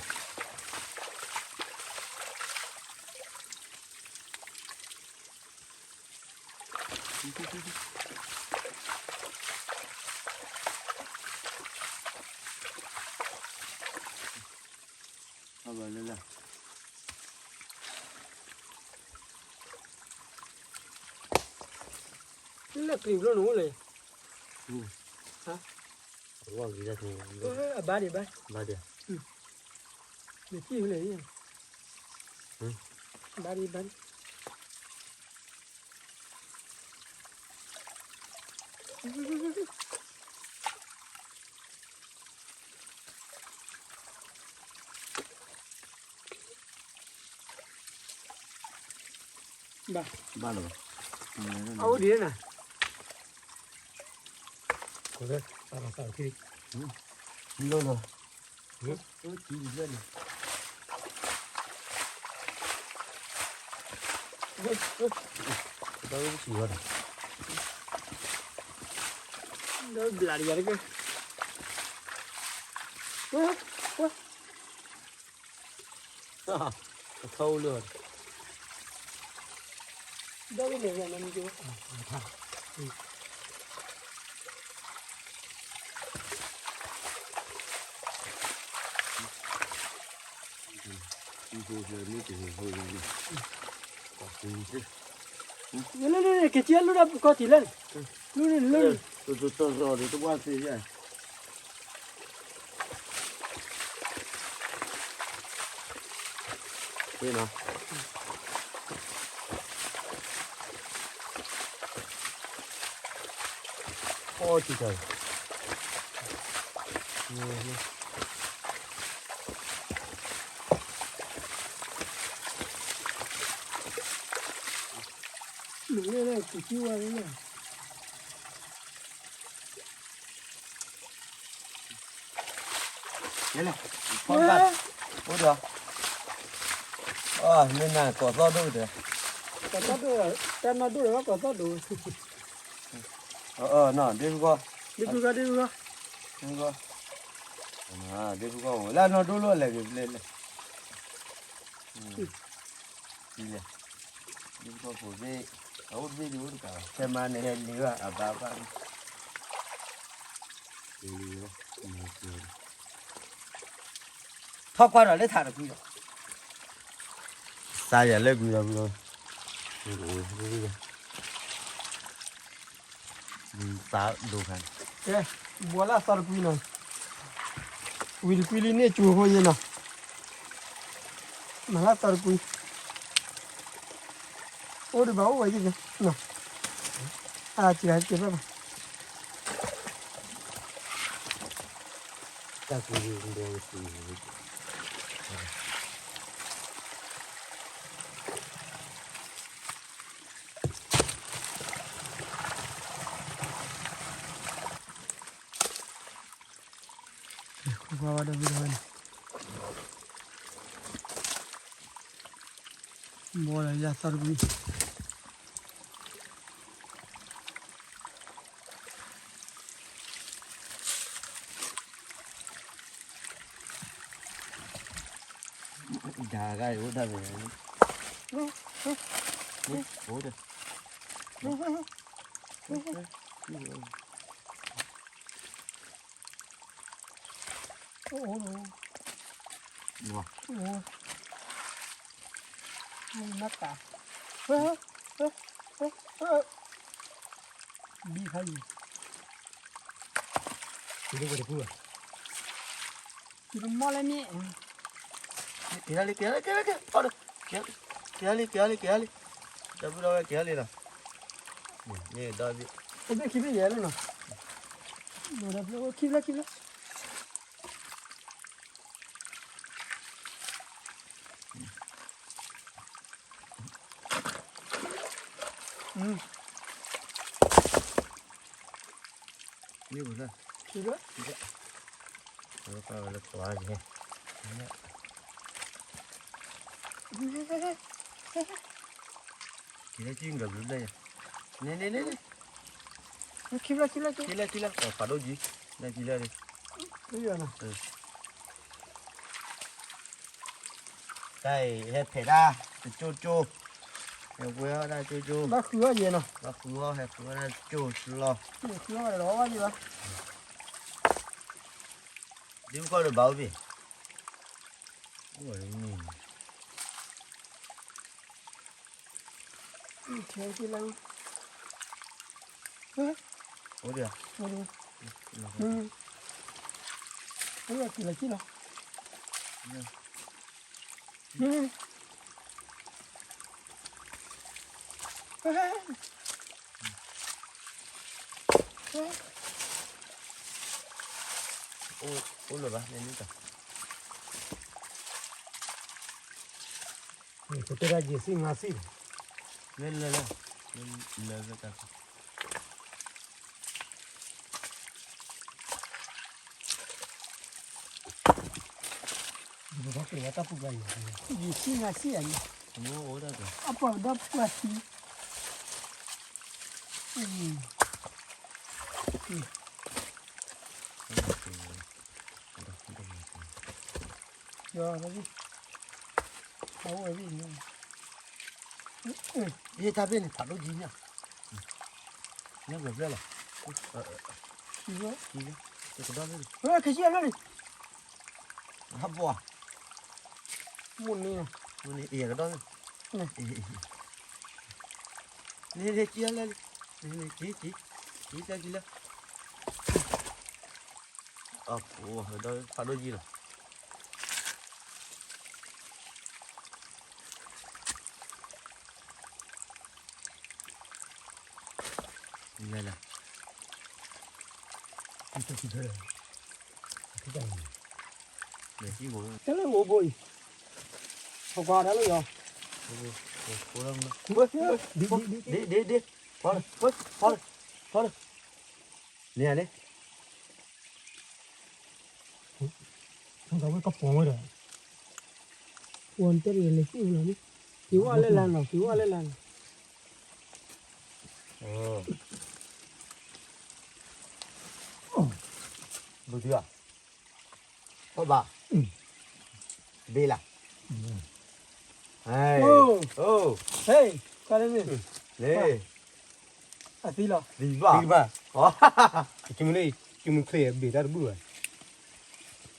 အဘၣ်လၢလၢ လၢကျံၤဘျီနအိၣ်လဲၣ်, အဘၣ်ဒံးဘၣ်, ဘၣ်ဒံး, နစံၣ်လဲၣ်, ဘၣ်ဒံးဘၣ်ဒံး ဘၣ်, ဘၣ်လီၤဘၣ်, အအိၣ်ဒံးနၤ, လီၤလီၤ ဒီးဘျးဒံးယၤတက့ၢ်, အခီအိၣ်လၢ ဒီးဘျးဒံးယၤနမ့ၢ်က့ၤ လၢလၢလၢ က့ၤက့ၤလူၤဒီးပကီၢ်ထံးလၢန့ၣ်, လူၤန့ၣ်လူၤန့ၣ်, တတရီဒီးတဝၢ်သ့ယဲၢ် န့ၣ်နီၤ, အီထံတၢ်, မ့ၢ်လၢကစံဝါလၢ လဲၣ်လဲၣ်, ဖီဘၣ်, အိၣ်ဒီး, အမ့ၢ်နၤကိးသီၣ်ဒိၣ်ကတၢၢ်, ကိးသီၣ်ဒိၣ်, တၢ်နီၢ်ဒိၣ်ဒီးကိးသီၣ်ဒိၣ်, အနီၤ ဒ့ဖုကီၢ်, ဒ့ဖုကီၢ် ဒ့ဖုကီၢ်, ဒ့ဖုကီၢ်, ဒ့ဖုကီၢ်အိၣ်လၢအနီၢ်ဒိၣ်လီၤလဲၣ်ဂ့ၤဖျဲၣ်လဲၣ် လဲၣ်, ဒ့ဖုကီၢ်ဖိသ့ၣ်, အအိၣ်တဘ့ၣ်ဒံးအိၣ်တကးဘၣ် ခဲမၤန့ၣ်ဟဲလံၤဘၣ်အဘၣ်ဘၣ်န့ၣ် ထီၣ်ကွၢ်ဒီးလၢထးတကွံဒီး, သးယၤလၢကွံဒီးကွံဒီး, သးဒိၣ်ခါန့ၣ်, ကဲ, ဘှီလၢသီတကွံနီၤ, ဝံၤတကွံလံန့ၣ်ကၠိဖိယဲနီၤ, မၤလၢသီတကွံ, အိၣ်ဒံးဘၣ်အိၣ်ဝဲယဲၢ်, အက့ၤက့ၤဘၣ်ဘၣ် တၢ်ကူ, ဃုကွၢ်ဝဲဒီးဝံၤဒီးဝဲန့ၣ်, ဘီလၢယၤသီတကွံ မ့ၢ် ဒါကအိၣ်ဒၣ်ဝဲ, အိၣ်ဒၣ်, အိၣ်, အိၣ်, မၤတၢ်, ဘံခါအံၤ, တုၤလၢဝဲတပူၤဘၣ်, တုၤလၢမီၢ်လၢန့ၣ်, က့ၤလၢလံ က့ၤလၢလံ က့ၤလၢလံ က့ၤလၢလံ က့ၤလၢလံ, ဒီပုၢ်ဒီဝဲၢ် က့ၤလၢလံနီၤ, န့ၣ်ဒီး, တဘ့ၣ်ခံဘ့ၣ်ယဲၢ်လံနီၤ, ခံဘျီခံဘျီ, န့ၣ်လၢ, ခံဘျီ, လၢကွၢ်ဝဲလၢကွၢ်ယဲၢ်, က့ၤလၢကံၢ်ကဘျုးလၢယဲၢ်, န့ၣ်န့ၣ်န့ၣ်န့ၣ်, ခံဘျီခံဘျီ, ခံလၢခံလၢ ဖးဒိၣ်ကံ, လၢခံလၢ, တၢ်အံၤဟဲဖဲးတၢ်တကၠိကၠိ, ဟဲဝဲဒၣ်ကၠိကၠိ, ဘၣ်ဃုအီၣ်ယဲၢ်နီၤ, ဘၣ်ဃုအီၣ် ဟဲဃုဝဲဒၣ်ကၠိလီၤ, ဃုအီၣ်လီၤဘၣ်ယဲၢ်ဘၣ်, ဒ်ပကီၢ်ဒီးဘၣ်အိၣ်ဘ့ၣ်, အိၣ်လၢ, အိၣ်ဒံး, အိၣ်လၢကံၢ်လီၤ, အိၣ်လၢၤဘၣ်န့ၣ်, ပတဲဒၣ်ယဲၢ်ဆံငါးဆံ, လၢလၢလၢ, လၢလၢတၢ်, ယဲၢ်ဆံငါးဆံအံၤ, အပှၤကဒီးပှၤဆံ, ယီၤ, အဝဲဒ်န့ၣ်, ယတၢ်ဘ့ၣ်န့ၣ် ဖးဒိၣ်ကံညါ, ညါပှဲၤဖျၢၣ်လီၤ, တကဒီးလၢန့ၣ်, ခဲဆံအလီၢ်န့ၣ်, ဟးဘီၣ်, မိၢ်န့ၣ်, မိၢ်န့ၣ် အံၤကဒီးလၢ, န့ၣ်န့ၣ် ကံလၢလံ, န့ၣ်န့ၣ် ကံ ကံ ကံ တၢ်ကံလၢ, အပူၤ ဒီးဖးဒိၣ်ကံလီၤ. လဲၤလဲၤ, တၢ်လၢအိၣ်ဘိအံၤ, ပကွၢ်တၢ်လၢယီၤ, ဒ့ဒ့ဒ့, ဖီလၢ, ဖီလၢ, ဖီလၢ, န့ၣ်န့ၣ် ကပီၤဝဲဒီး, ဝံၤတဲဒ်လဲၤသံဝဲလီၤ, က့ၤဝဲလၢလၢ်နီၤ, က့ၤဝဲလၢလၢ်နီၤ, ဘုသူဧါ, အိၣ်ဘၣ်, ဘ့လၢ်, ဟဲ, ဟဲ, လ့ အသံလီၤ, သံဘၣ်, သံဘၣ်, ကမုၢ်လၢ ကမုၢ်ချ့ဘ့ၣ်တၢ်တဘူၣ်ဘၣ်,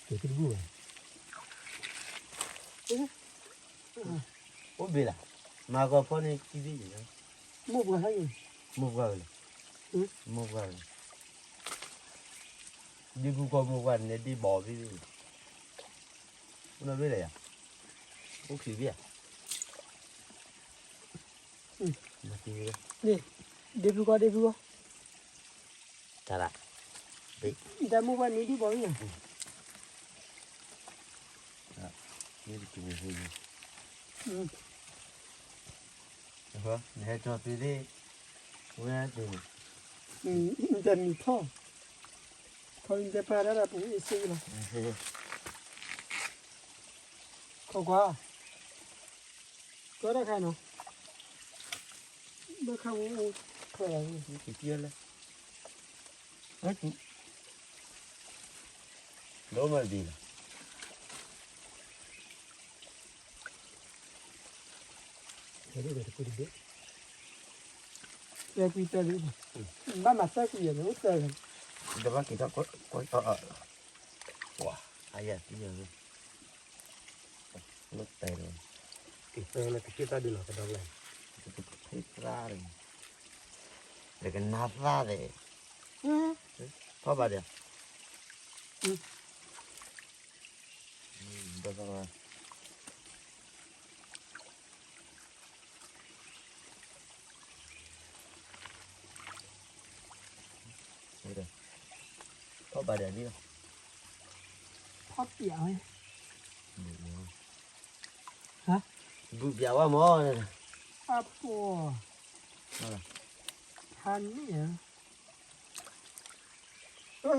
ဘ့ၣ်တဘူၣ်ဘၣ်, အိၣ်ဘ့ၣ်လၢ်, မၤကီၢ်ဖီန့ၣ်ခံဘ့ၣ်ယဲၢ်, မိၢ်ပှၢ်ဟဲ, မိၢ်ပှၢ်ဝဲလဲၣ်, မိၢ်ပှၢ်ဝဲလဲၣ်, ဒ့ပူၤကီၢ်မိၢ်ပှၢ်န့ၣ်ဒ့ဘီဘ့ၣ်, အိၣ်နီၢ်ဘ့ၣ်လဲၣ်ယၤ, အိၣ်ခံဘ့ၣ်ဧါ ဒ့ဖုကီၢ် ဒ့ဖုကီၢ်, တၢ်လၢ, တၢ်မိၢ်ပှၢ်န့ၣ်ဒ့ဘီဘ့ၣ်ဧါ, နဟဲကၠီၤသ့သ့ၣ်, ဝဲသ့ၣ်, နတမံၤထီၣ်, ထီၣ်နတဲပာ်တၢ်ဒီးပူၤအ့ၣ်စ့လီၤ, ခိးကွၢ် ကီတၢ်ခါနီၤ, ဘၣ်ခါဝဲအိၣ်, က့ၤလၢ, ဒိၣ်မးဒ်လီၤ, တကွံတဘ့ၣ်, သၢကွံတဘ့ၣ်, ဘၣ်မၤသၢကွံယဲၢ်န့ၣ် အိၣ်သၢလီၤ, ဒီးဘၣ်က့ၤထီၣ်ကွၢ်, အယၤသံယၤ, လၢတဲလီၤ, က့ၤသၢလၢကက့ၤသၣ်ဒုးလီၤကဒီးလဲၣ်, က့ၤသၣ်, ဒီးကနၣ်သၣ်သ့ၣ်, ထီၣ်ဘၣ်ဒီး ထီၣ်ဘၣ်ဒီးလံလီၤ, ထီၣ်ပၠးဝဲ, ဟါ, ဘုးပၠးဝဲမၢ်, အဖိ, ဟါန့ၣ်ဧါ,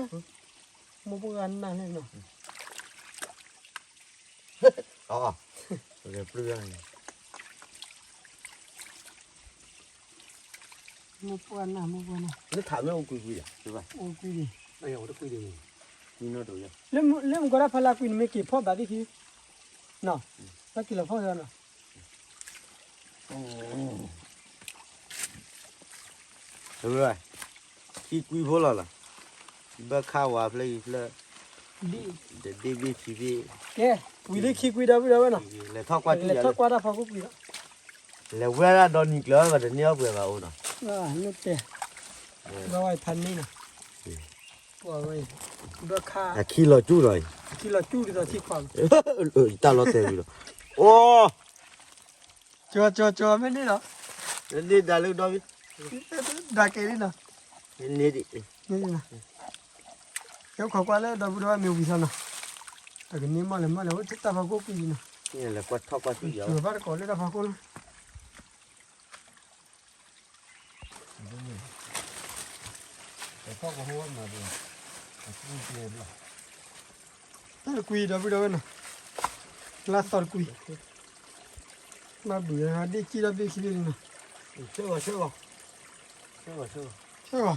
မိၢ်ပှၢ်နၢ်န့ၣ်နီၤ, အ, ပကပျုၢ်, မိၢ်ပှၢ်နၢ်, မိၢ်ပှၢ်နၢ်, လၢထးမ့ၢ်အိၣ်ကွံကွံဒီး, အိၣ်ကွံဒံး, ကွံနီတကွံဒံး, လၢမုၢ်ကီၢ်ဒၣ်ဖီလာ်ကွံန့ၣ်မ့ၢ်က့ၤဖီၣ်ဘၣ်သ့ၣ်ခံ, နီၤ, ဘၣ်က့ၤလီၤဖီၣ်ဝဲနီၤ ခံကွံဖိလီၤလီၤ, ဘၣ်ခးဝဲဖျၢၣ်အံၤဖျၢၣ်, ဒ့ၣ်ဘ့ၣ်ခံဘ့ၣ်, ကဲ, ဝံၤလၢခံကွံဒီပုၢ်ဒီဝဲၢ်နီၤ, လဲၤထီၣ်ကွၢ်ထူၣ်, လဲၤထီၣ်ကွၢ်တၢ်ဖီခိၣ်ကွံာ်လီၤ, လဲၤဝဲဒၣ်ဒီနံၤကျၢၤဘၣ်တန့ၢ်အီၣ်ပှဲၤဘၣ်အိၣ်နီၤ, နတဲ, ဘၣ်ဝဲဖးန့ၣ်နီၤ, ပှၤဝဲ, ဘၣ်ခး, အခံလီၤကၠူၣ်လီၤ, အခံလီၤကၠူၣ်ဒ်သိးထံခွး, တၢ်လီၤတဲာ်ဝံၤလီၤ, အိၣ် ကၠီကၠီကၠီမ့ၢ်န့ၣ်လီၤ, န့ၣ်ဒၣ်လၢဒီဘ့ၣ်, ဒၣ်ကဲလံနီၤ, န့ၣ်ဒၣ်, ကဲခိးကွၢ်လၢဒီပုၢ်ဒီဝဲၢ်မ့ၢ်ဝံၤထီၣ်နီၤ, တကန့ၢ်မီၢ်လဲၣ်မီၢ်လဲၣ် အိၣ်တၢ်ဖီခိၣ်ကွံာ်လံနီၤ, လဲၤကွၢ်ထီၣ်ကွၢ်ထူၣ်ယီၤ, ဘၣ်တကိးလၢတၢ်ဖီခိၣ်လီၤ တၢ်တကွံဒီပုၢ်ဒီဝဲၢ်နီၤ, လၢသီတကွံ, ဘၣ်ဘုးဒ့ၣ်ကံၣ်ဒီးဘ့ၣ်ခံဘ့ၣ်လံနီၤ, ဆၢဂီ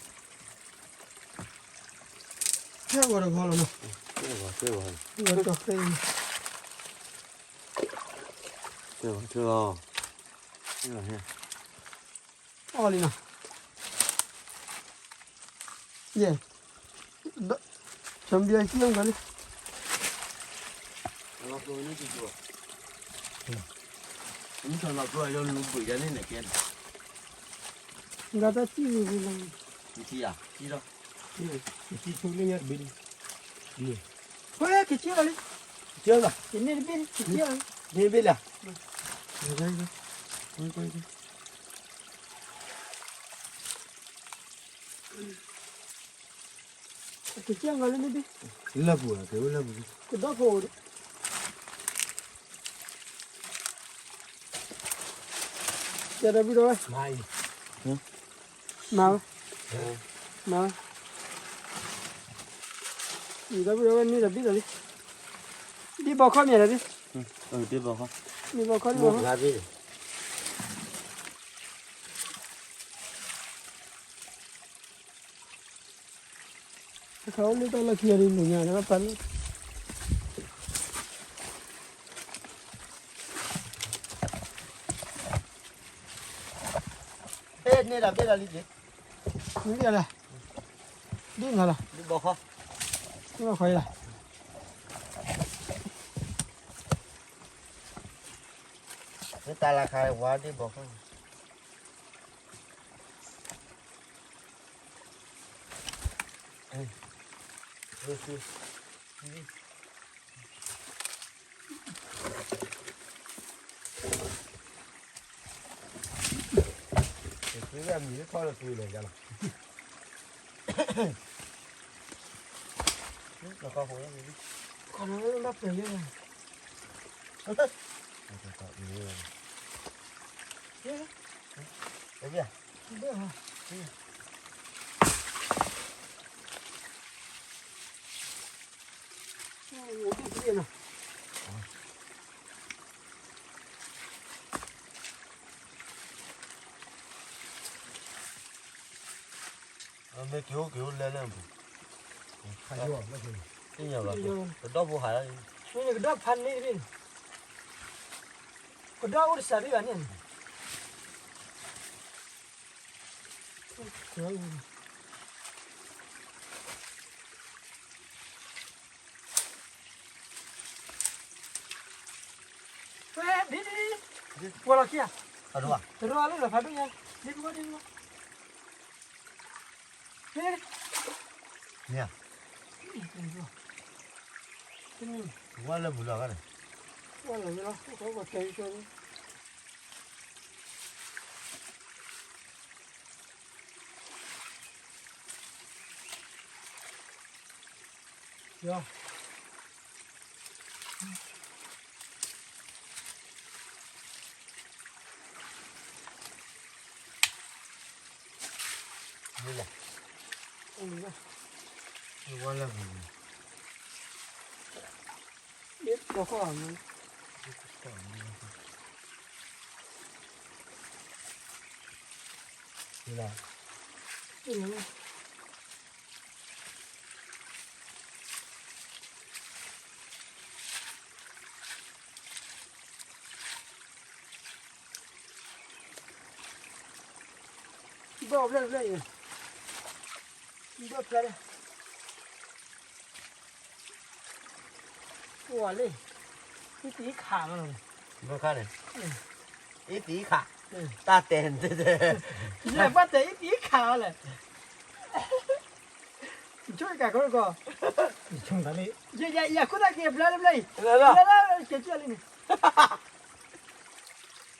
ၤ, ဆၢဂီၤ, ဆၢဂီၤ, ဆၢဂီၤ, ဆၢဂီၤတဂီၤလီၤနီၤ, ဆၢဂီၤ, ဆၢဂီၤ, ဆၢဂီၤ, ဆၢဂီၤ, အီၣ်လံနီၤ, ယဲၢ်, ဒီး, ဆိမိၣ်ဘံၣ်ခံလီၤလံ, မ့ၢ်ထီၣ်လီၤကျိယီၤလူၤဘှံးယၤန့ၣ်န့ၣ်ကဲန့ၣ်, ဒီးတၢ်စံၣ်ဝံၤဝံၤလီၤ, ကထံၣ်ယၤ, ကထံၣ်ဆိလၢညါတဘ့ၣ်လံ, ဝဲကထံၣ်လီၤလံ, ကထံၣ်လီၤ, ယန့ၣ်တဘ့ၣ်လံ, ကထံၣ်လီၤလံ, န့ၣ်ဘ့ၣ်လံ, ကထံၣ်လီၤလံ, ကဒီဖိ, ကဲဒီပုၢ်ဒီဝဲၢ်, မၤဝဲ, မၤဝဲ, ဒီပုၢ်ဒီဝဲၢ်န့ၣ်ဒီးဘ့ၣ်လီၤလံ, ဒ့ၣ်ဘီခီမ့ၢ်ဒီး, ဒ့ၣ်ဘီခီ, တခါအိၣ်လၢတၢ်လီၢ်ခံဂၤဒ်န့ၣ်ညါ နဘၣ်ပာ်လၢ, ဟဲန့ၢ်ဒီးဘ့ၣ်လီၤလံက့ၤ, မ့ၢ်ဒ်လဲၣ်, ဒ်နၤလီၤ, ဒ်ဘီခီ, ဒ်ဘီခီအံၤလီၤ, မ့ၢ်တၢ်လၢခါဝါဒ်ဘီခီ မ့ၢ်က့ၤအိၣ်က့ၤအိၣ်လဲၣ်လၢပူၤ, သ့ၣ်ညါဘၣ်, ကဒီၣ်ဖိဟးလီၤ, ကဒီၣ်ဖးန့ၢ်တဘ့ၣ်န့ၣ်, ပဒီအိၣ်တစးဒ်ဘၣ်န့ၣ်, ဝဲဒ်ဒ်ဒ်, ပှၤလီၤခံဂၤ, တရီလၢလီၤဖးဒိၣ်ညါ, ဒ်ပဂီၢ်ဒ်ပဂီၢ်, မ့ၢ်, ဝါလၢပူၤလီၤဂၤန့ၣ်, ဝါလီၤလီၤ, တဲကၠီ, ယီၤ, မ့ၢ်လဲၣ်, ဝါလၢပူၤ, လီၤခီၣ်, မ့ၢ်လဲၣ်, ဘၣ်ဖျဲၣ်ဖျဲၣ်အံၤ, ဘၣ်ဖျဲၣ်လၢ ဝါလံ, အံသံခးမးလီၤ, ဘၣ်ခါန့ၣ်, အံသံခး, တၢ်တဲ, ယဘၣ်တဲအံသံခးလီၤလဲၣ်, ယဆိကမိၣ်ကးကီကီ, ယဆိကမိၣ်တၢ်လံ, ယယယခိၣ်တၢ်က့ၤဘျါလၢဘျါအံၤ, လၢလၢကဲကဲလံန့ၣ်,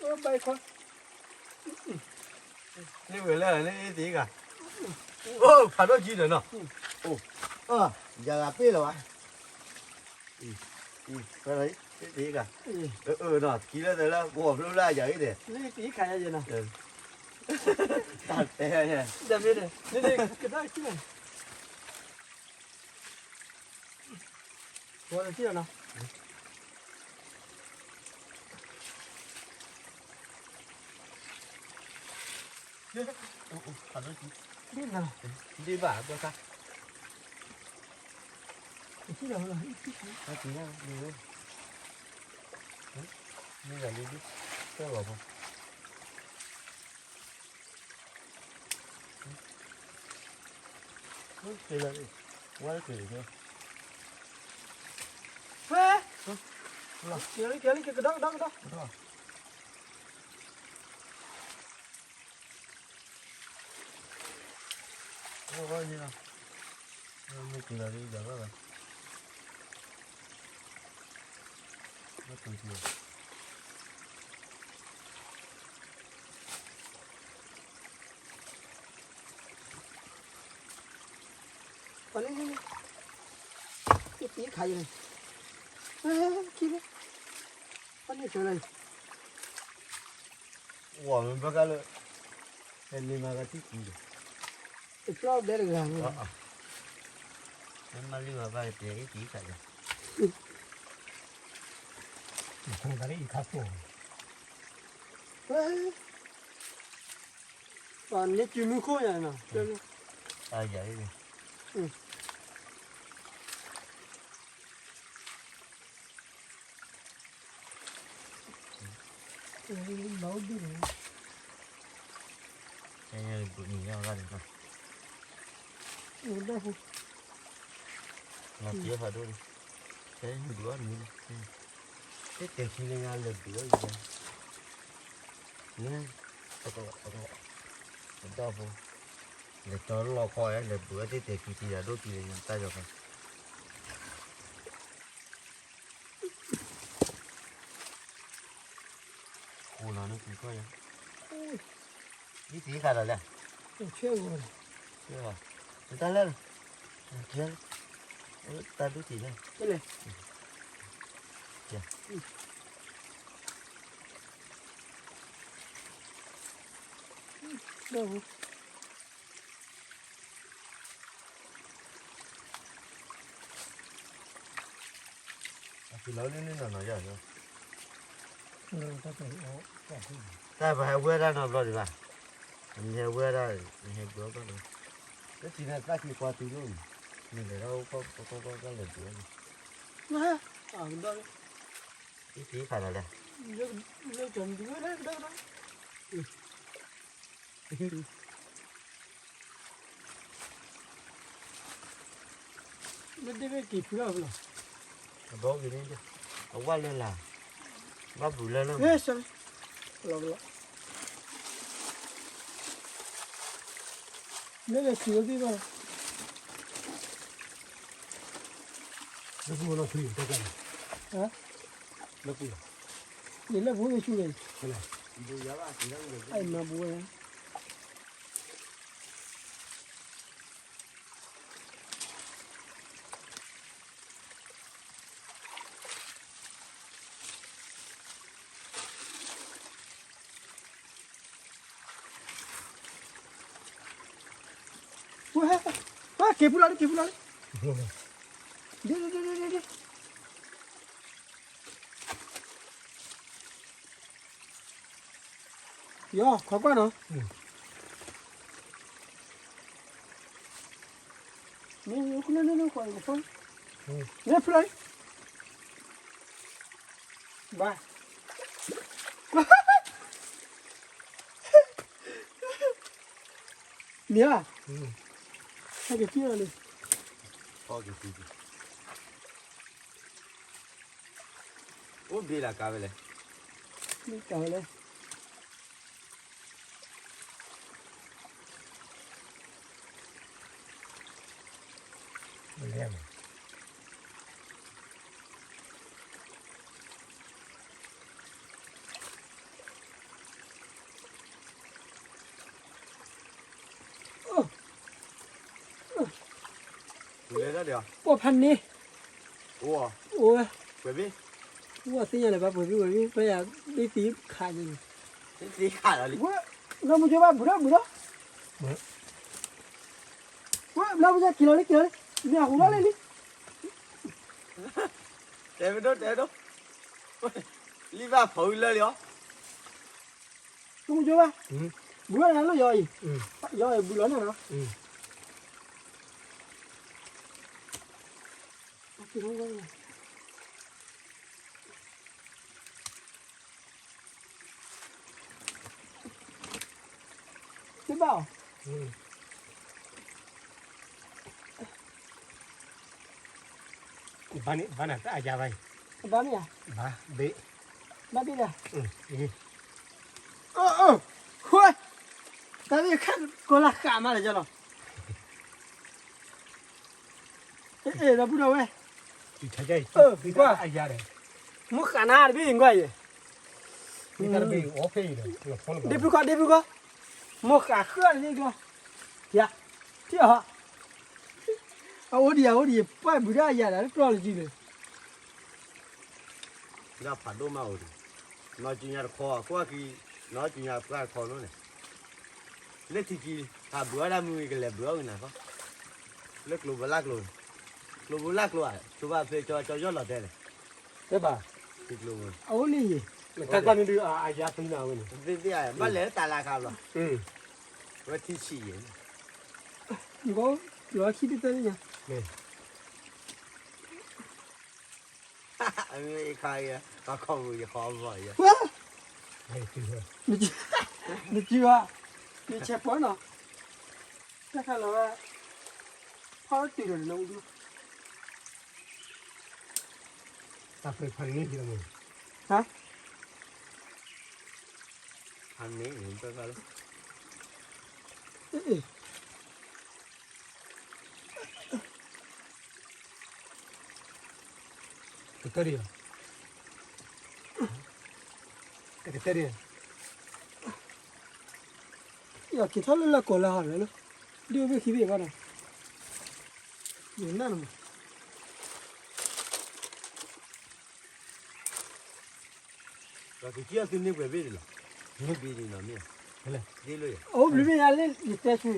ဘၣ်ခွါ န့ၣ်ဝဲလၢန့ၣ် အ့ၣ်သ့ၣ်ဂၤ, အိၣ်ဖးဒိၣ်ကံဒီးနီၤ, အိၣ်, ယၤဂၤပ့ၢ်လီၤဝဲ, အ့ၣ်သ့ၣ်ဂၤ, အၢနီၤ ကံလၢသးလၢ ကဝီၤဖျိလၢအယၤအံၤန့ၣ်, တၢ်တဲ, တၢ်မ့ၢ်န့ၣ်, န့ၣ်ကဒါကံလီၤ ဝဲလၢကံလီၤနီၤ, ဒ်ဘၣ်ဘၣ်ခါ, ကံလီၤ, မ့ၢ်ဂၤလံဒ်, ကဲဂီၤဖိ က့ၤလီၤ, ဝါက့ၤလီၤ, ဖဲ, က့ၤလံ က့ၤလံ က့ၤကဒီကဒီကဒီ, ဝါဝါန့ၣ်လီၤ, မ့ၢ်က့ၤလီၤဒ်ယၤဘၣ်ဘၣ်, ဝါက့ၤလီၤ ပှၤလၢလၢလၢ, တံၢ်ခးယၤန့ၣ်, ခံလၢ, ပှၤန့ၣ်ဆိလၢ, ဝဲမ့ၢ်ဘၣ်ဃးလၢ, ဟဲန့ၢ်မၤကထံၣ်ကံဒီး, တဖျီၣ်ဘဲတဂၤ, မ့ၢ်မၤလံမၤဘၣ်ကတဲအံၤတံၢ်ခးယၤ, တံၢ်ခးယၤ, ပှၤန့ၢ်စုမုၢ်ခိၣ်ယၤနီၤ, ယၤအံၤ, လီၤဒုးန့ၣ်, ဘုးနံၤညါဂၤန့ၣ်, လီၤပျဲဖးဒိၣ်န့ၣ်, ဘုးအီၣ်နံၤန့ၣ်, တတဲာ်ခံလၢညါလဲၤဘုးအီၣ်ယၤ, မ့ၢ်, ပကီး, ပကီး, ပဒီဖိ, လဲၤတီလီၢ်ခီယၤ လဲၤဘုးအီၣ်တတဲာ်ခံတံၢ်ယၤဒိၣ်ကံလၢညါတၢ်ယီၤခါ ဃိလီၤန့ၣ်ကံကီၢ်ယၤ, ဒ်သံခါဒီးလဲၣ်, ဆဲးဂီၤ, တၢ်လၢ, တၢ်ဒိၣ်တံၢ်လၢ, အဖံလီၤလၢန့ၣ်နီၤနီၤယၤ, တၢ်ပဟဲဝဲဒၣ်နီတဘျီဒံးဘၣ်, နဟဲဝဲဒၣ်, နဟဲဘုးအီၣ်ဘၣ်လၢ, လၢထံန့ၣ်သၣ်ခံကွၢ်တုၤလိၣ်န့ၣ်, နလဲၤထီၣ်အိၣ်ကီၢ်ကီၢ်ကီၢ်ကီၢ်လဲၤဘုးအီၣ်န့ၣ်, အံၤသံခါလီၤလဲၣ် လၢကၠီမဒုဝဲဒၣ်ကဒီကဒီ လၢဒ့ဘ့ၣ်က့ၤဖုလီၤဖုလီၤ, အဘီက့ၤန့ၣ်, အဝဲလၢလာ်, ဘၣ်ဘူးလၢလၢ, လီၤလီၤ, လၢလၢဆံးဝဲသ့ၣ်ဘၣ်, လၢပူၤလီၤဖုလီၤ, လၢပူၤလီၤ, ယလၢပူၤမ့ၢ်ဆူၣ်လဲၣ်, အမၤဘူးဝဲ ဝဲ, ဝဲ, က့ၤဖုလီၤလံ က့ၤဖုလီၤလံ, ဒ်, ဒ်, ဒ်, ဒ်, ဒ်, ယီၤ ခွါကွၢ်နီၤ, မ့ၢ်ဖုလီၤလံ, ဘၣ်, မ့ၢ်ဧါ, ဟဲက့ၤထံၣ်လီၤလံ, အိၣ်ဘ့လၢကါဝဲလဲၣ်, မ့ၢ်ကါဝဲလဲၣ်, အိၣ်ဖးန့ၣ်, အိၣ်ဝဲ, ပှဲၤဘ့ၣ်, အိၣ်သ့ၣ်ညါလၢၤဘၣ် ပှဲၤဘ့ၣ်ဝဲဘ့ၣ် ပှဲၤယၤဘ့ၣ်သံခးန့ၣ်, သံခးလီၤလံ, ဝဲ, လီၤမူကၠိဘၣ် ဘူးထီၣ်ဘူးထီၣ်, ဝဲ လီၤမူကၠိ က့ၤလီၤလံ က့ၤလီၤလံ, မ့ၢ်အဟူထီၣ်လံလံ, တဲပဒိၣ် တဲပဒိၣ်, လံဘၣ်ဖီအူလၢလံအီၤ ကမူကၠိဘၣ်, ဘူးထီၣ်လၢယီၤအံၤ, ယီၤအံၤဘူးလီၤနီၤနီၤ, ဘၣ်အီၤ, ဘၣ်န့ၣ် ဘၣ်နၤတၢ်အယါဘၣ်အံၤ, ဘၣ်မ့ၢ်ဧါ, ဘၣ်ဘ့ၣ်, ဘၣ်ဘ့ၣ်လၢ, အၢ အၢ ဃိ, တၢ်မ့ၢ်ခါကီၤလၢဃာ်မးလၢယလီၤ, အဲၣ် ဒီပုၢ်ဒီဝဲၢ်, အၢ ကွၢ်, မိၢ်ဃာ်နၤတဘ့ၣ်ကွၢ်အံၤ, ဒ့ဖုခီ ဒ့ဖုခီ, မိၢ်ဃာ်ဃၢန့ၣ်ကျီ, ယၤ, ထံၣ်အီၤ, အအိၣ်ဒံး အအိၣ်ဒံး ပှၢ်ဘုးဒၣ်ယၤဒီး လၢကျီလၢကံန့ၣ် ဒၣ်ဖးဒိၣ်မးအိၣ်ဒံး, နီၢ်ကံညါတခီ ကွၢ်ကံ, နီၢ်ကံညါပှၢ်တခီနီၣ်န့ၣ်, လၢထံကံ, ဟးဘုးအီၣ်ဒၣ်မုၢ်ဂ့ၤ ကလဲၤဘုးအီၣ်ဂ့ၤနၤခီ, လၢကျိဘိလၢကျိ, ကျိဘိလၢကျိဧါ, ဆိဘၣ်ဖဲကၠီကၠီယီၢ်လီၤတဲလဲၣ်, တဲဘၣ်, ထံကျိ, တၢ်ကွၢ်မ့ၢ်ဒုးအယါသံနၤဝဲန့ၣ်, သ့ၣ်သ့ၣ်ဘၣ်လဲၤတၢ်လၢခါဘျီ, ဝဲထံဆံးယဲၢ်, လီၤခံတသၢန့ၣ်ညါ, မ့ၢ်ခါအံၤ, အခီပူၤယခီဘီယၤ, နကံဘၣ်, နကံဘၣ်နီၤ, တၢ်ခါလီၤဝဲ, ဖီတုၤလီၤနဒူ, တၢ်ဖဲဖးန့ၣ်ကံလီၤမ့ၢ်, ဟါ, ဖးန့ၣ်, ကတၢၢ်ဒံး, ကတၢၢ်ဒံး, ယက့ၤထီၣ်လၢလၢကိးလၢဟီလီၤ, ဒ်အိၣ်ဘ့ၣ်ခံဘ့ၣ်ဘၣ်ဒီး, ယနၢ်နမး ဒီးကကံအီၤသုန့ၢ်ပှဲၤဘ့ၣ်န့ၣ်လီၤ, မ့ၢ်ဘ့ၣ်န့ၣ်နီၤမ့ၢ်, ဒ်လၢယ, အိၣ်ဘျုးမ့ၢ်ယၤလၢယတဲဆူ,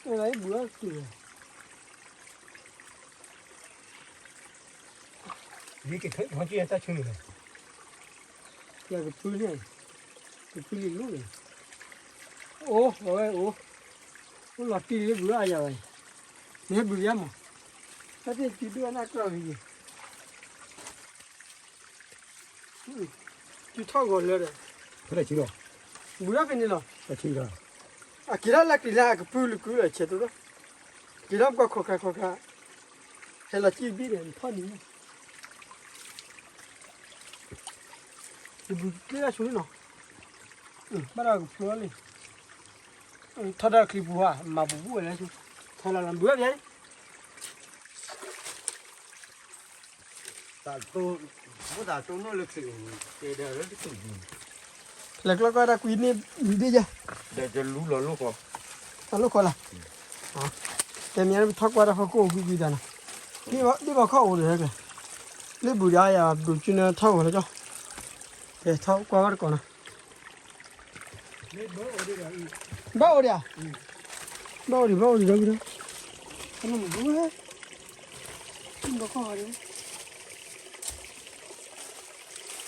အိၣ်လၢယဘူးအီၤတုၤလီၤ, ယကထၢထီၣ်ကံအတၢ်ဆူန့ၣ်လီၤ, ယကဖုန့ၣ်, ကဖုလံလိၣ်န့ၣ်, အိၣ်, အဝဲအိၣ်, အိၣ်လီၤတံၢ်လၢဘူးအီၤယၤဘၣ်အံၤ, မ့ၢ်ဘူးယၤမး, တၢ်သ့ၣ်တုၤဒိၣ်အနၢ်ကီၢ်ဂ့ၤဂ့ၤ အ ထီၣ်ဂီၤလၢဒီး, ဖဲလဲၣ်ဆံလီၤ, ဘူးထီၣ်ဖဲန့ၣ်လီၤ, အက့ၤထီၣ်လၢကလံၤလၢအကပုၢ်လၢကုလီၤ ဆဲးတိၢ်လီၤ, က့ၤထီၣ်ပှၤခိးခါခိးခါ, ဟဲလီၤစံၣ်ဘ့ၣ်ဒီး နထီၣ်န့ၣ် တဘူးကျဲလၢဆိလံနီၤ, ဘၣ်ဒီးကဖျိလံ, ထီၣ်တၢ်ချံပူၤဧါ, မၤပူၤပူၤဝဲလၢဆိ, ထီၣ်လီၤလီၤ ဘူးဝဲပျဲ, လဲၤကျီကွၢ်တၢ်ကွံန့ၣ် ဘံဘ့ၣ်ယဲ, တလိၣ်လီၤ, တလိၣ်ဃီလၢ်, တဲမ့ၢ်ပထီၣ်ကွၢ်တၢ်ဖီခိၣ်အိၣ်ကွံကွံတၢ်နီၤ, ဒ်ဘၣ်ခီၣ်အိၣ်ဒီးဟဲကျဲ, လၢဘူးဒီးယၤဒိးကၠူနၢထီၣ်ဂီၤလၢကၠီ, ကဲထီၣ်ကွၢ်ဘၣ်တကိးနီၤ ဘၣ်အိၣ်ဒံးဧါ, ဘၣ်အိၣ်ဒံး ဘၣ်အိၣ်ဒံး ဒီပုၢ်ဒီဝဲၢ်, ဘၣ်အိၣ်ဒံး, ကဲ ဒီပုၢ်ဒီဝဲၢ်နီၤ ထံၣ်ညါဒုး,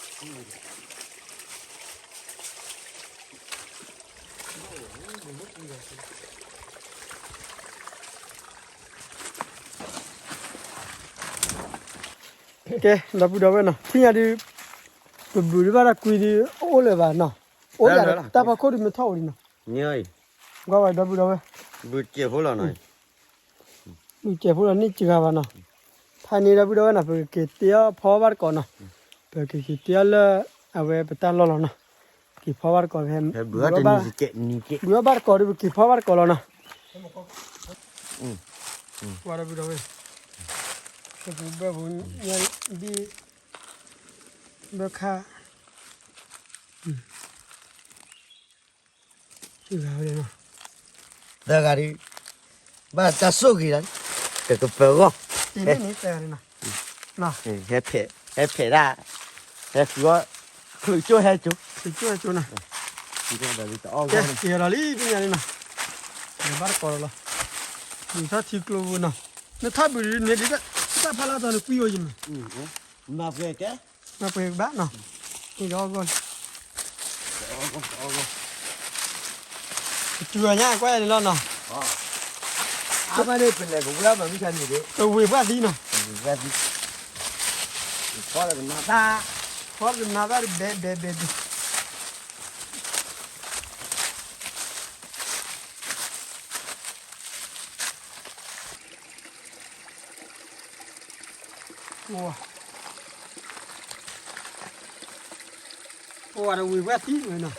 ပဘူးဒုးဘၣ်တၢ်ကွံဒုး အိၣ်လၢၤဘၣ်နီၤ, အိၣ်ယၤဒီး တၢ်ဖီခိၣ်ဒုးမ့ၢ်ထီၣ်အိၣ်ဒံးနီၤ, ကွၢ်ဝဲဒီပုၢ်ဒီဝဲၢ်, ဘုကဲးဖိလီၤနီၤ, ဘုကဲးဖိလီၤန့ၢ်စှၤဘၣ်နီၤ, ဖဲန့ၣ်ဒီပုၢ်ဒီဝဲၢ်နီၤ ပကက့ၤတ့အီၣ်ဖီဘၣ်တကိးနီၤ, ပကက့ၤတ့အီၣ်လၢ အဝဲပတၢ်လီၢ်လီၤနီၤ, က့ၤဖီဘၣ်တကိးဖဲ, ဘူးအီၣ်ဘၣ်တကိးဒုး ပက့ၤဖီဘၣ်တကိးလီၤနီၤ, ကွၢ်ဒီပုၢ်ဒီဝဲၢ်, ပကဘၢပူၤညါဒ်, ဘၢခါ, စှၤဝဲနီၤ, သၢဂၤဒုး, ဘၣ်တၢ်ဆိၣ်ဂ့ၤလီၤ, တကပၤဂီၢ်, ဟဲဖဲး, ဟဲဖဲးဒၣ်, ဟဲဃုအီၣ်, ချုးကၠိဟဲကၠိ, ချုးကၠိဟဲကၠိနီၤ, ကဲ က့ၤဒီးလံ ပညါလံနီၤ, ဘၣ်တကိးလီၤလီၤ, ဘူးထီၣ်ထံကျိပူၤနီၤ, နထီၣ်ဘူးဒုးန့ၣ်ဒုး, တၢ်ဖးလၢ်တီၤန့ၣ်ကွံအိၣ်ယမး, မၤပှဲၤကဲ, မၤပှဲၤကဘၣ်နီၤ, န့ၣ်ဒီးအီၣ်ဂီၢ်လံ ကတုၤအီၤညါကွၢ်န့ၣ်လီၤနီၤ, အဘၣ်န့ၣ် ပလဲၤကဝဲၢ်မၤမုၢ်ဆါန့ၣ်ဒီး ကဝ့ၤပှၢ်သံနီၤ, ကဝ့ၤပှၢ်သံ, ဖီတကနၣ်တၢ်, ဖီတကနၣ်တၢ်တဘဲဘဲဘဲဘဲ အိၣ်ဝဲတဝံၤဝဲသံဝဲနီၤ,